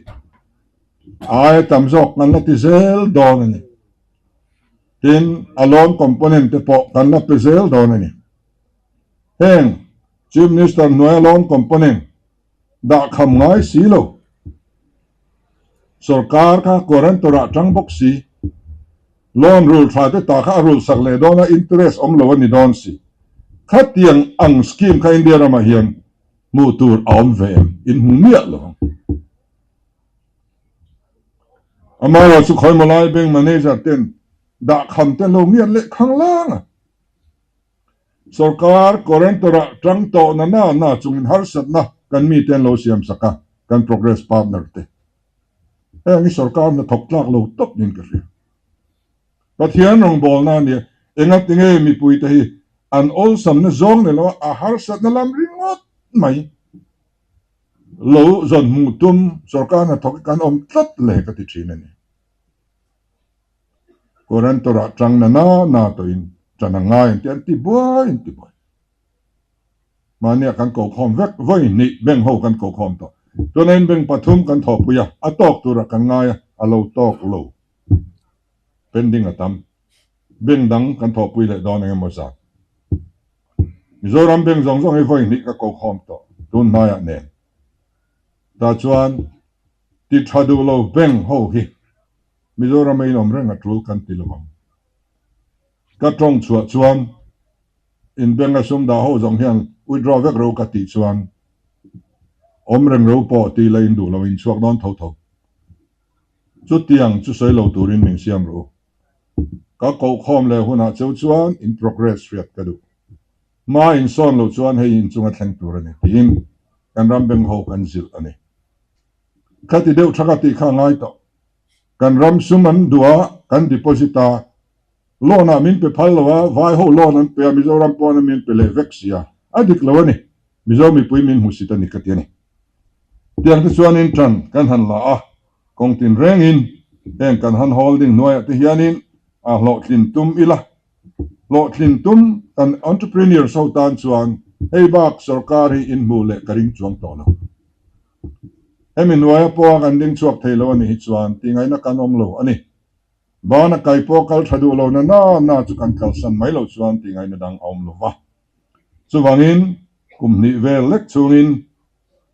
[SPEAKER 1] aia tam zawk kan la ti zel dawn a ni. Tin, a loan component te pawh kan la pe zel dawn a ni. Heng Chief Minister hnuaia loan component dah kham ngai si lo. Sorkar kha guarantor ah tang bawk si. Loan rul tha te ta kha a rul sak leh dawn a, interest awm lo a ni dawn si. Khatiang ang scheme kha India ramah hian hmuh tur a awm ve em? In hmu miah lo ang. Amaherawh chu khawimaw lai bank manager ten dah kham te lo ngiat leh khang lang a. Sorkar guarantor-ah tang tawh na na na chungin harsatna kan mite an lo siam sak a, kan progress partner te. Heng hi sorkar hnathawk tlak lo tawp niin ka hria. Pathian rawngbawlna a nia, enga tinge mipuite hi an awlsamna zawng ni lo a, a harsatna lam ringawt mai lo zawn hmuh tum sorkar hnathawk hi kan awm tlat le ka ti thin a ni. Guarantor-ah tang na na na tawhin ṭan a ngai an ti, an ti buai an ti buai. Mahnia kan kokhawm vek, vawi hnih bank ho kan kokhawm tawh. Chuanin bank pathum kan thawhpui a, a tawk turah kan ngai a, a lo tawk lo. Pending a tam. Bank dang kan thawhpui leh dawn eng emaw zat. Mizoram bank zawng zawng hi vawi hnih ka kokhawm tawh tun hnaiah nen. Tah chuan ti tha duh lo bank ho hi Mizoram a inawm reng a tul kan ti lo ang. Ka tawng chhuah chuan in bank a sum dah ho zawng hian withdraw vek ro ka tih chuan awm reng ro pawh ti la in duh lo in chhuak dawn tho tho. Chutiang chu sawi lo turin min siam ru. Ka kohkhawm leh hunah cheu chuan in progress hriat ka duh. Hma in sawn loh chuan hei inchunga thleng tur a ni tiin kan ram bank ho kan zilh a ni. Khati deuh tha ka tih kha a ngai tawh. Kan ram sum an duh a, kan deposit a, loan ah min pe phal lo a, vai ho loan an pe a, Mizoram pawn a min pe leh vek si a, a dik lo a ni. Mizo mipui min hmusit a ni ka ti a ni. Tiang te chuanin tan kan han la a, kawng tin rengin heng kan han holding hnuaiah te hianin a hlawhtlin tum ila. Hlawhtlin tum kan entrepreneurs ho tan chuan hei bak sorkar hi inhmuh leh ka ring chuang tawh lo. Hemi hnuaia pawha kan ding chhuak thei lo a nih hi chuan tihngaihna kan awm lo a ni. Bana kai pawh kal tha duh lo na na na chu kan kalsan mai loh chuan tihngaihna dang a awm lo va. Chuvangin kum hnih vel lek chhungin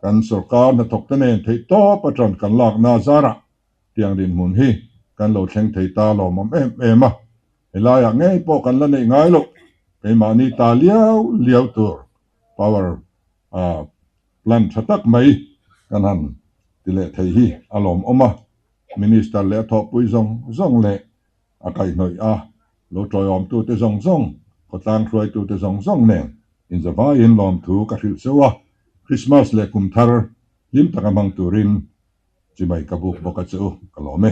[SPEAKER 1] kan sorkar hnathawkte nen theihtawp atang kan lakna zarah tiang dinhmun hi kan lo thleng thei ta lawmawm em em a. Helaiah ngei pawh kan la neih ngai loh keimahni ta liau liau tur power plant tha tak mai kan han ti leh thei hi a lawmawm a, Minister leh a thawhpui zawng zawng leh a kaihhnawih a lo tawiawmtute zawng zawng, khawtlang hruaitute zawng zawng nen inzavaiin lawmthu ka hrilh cheu a, Christmas leh kum thar hlim taka hmang turin chimai ka buk bawk a che u, ka lawm e.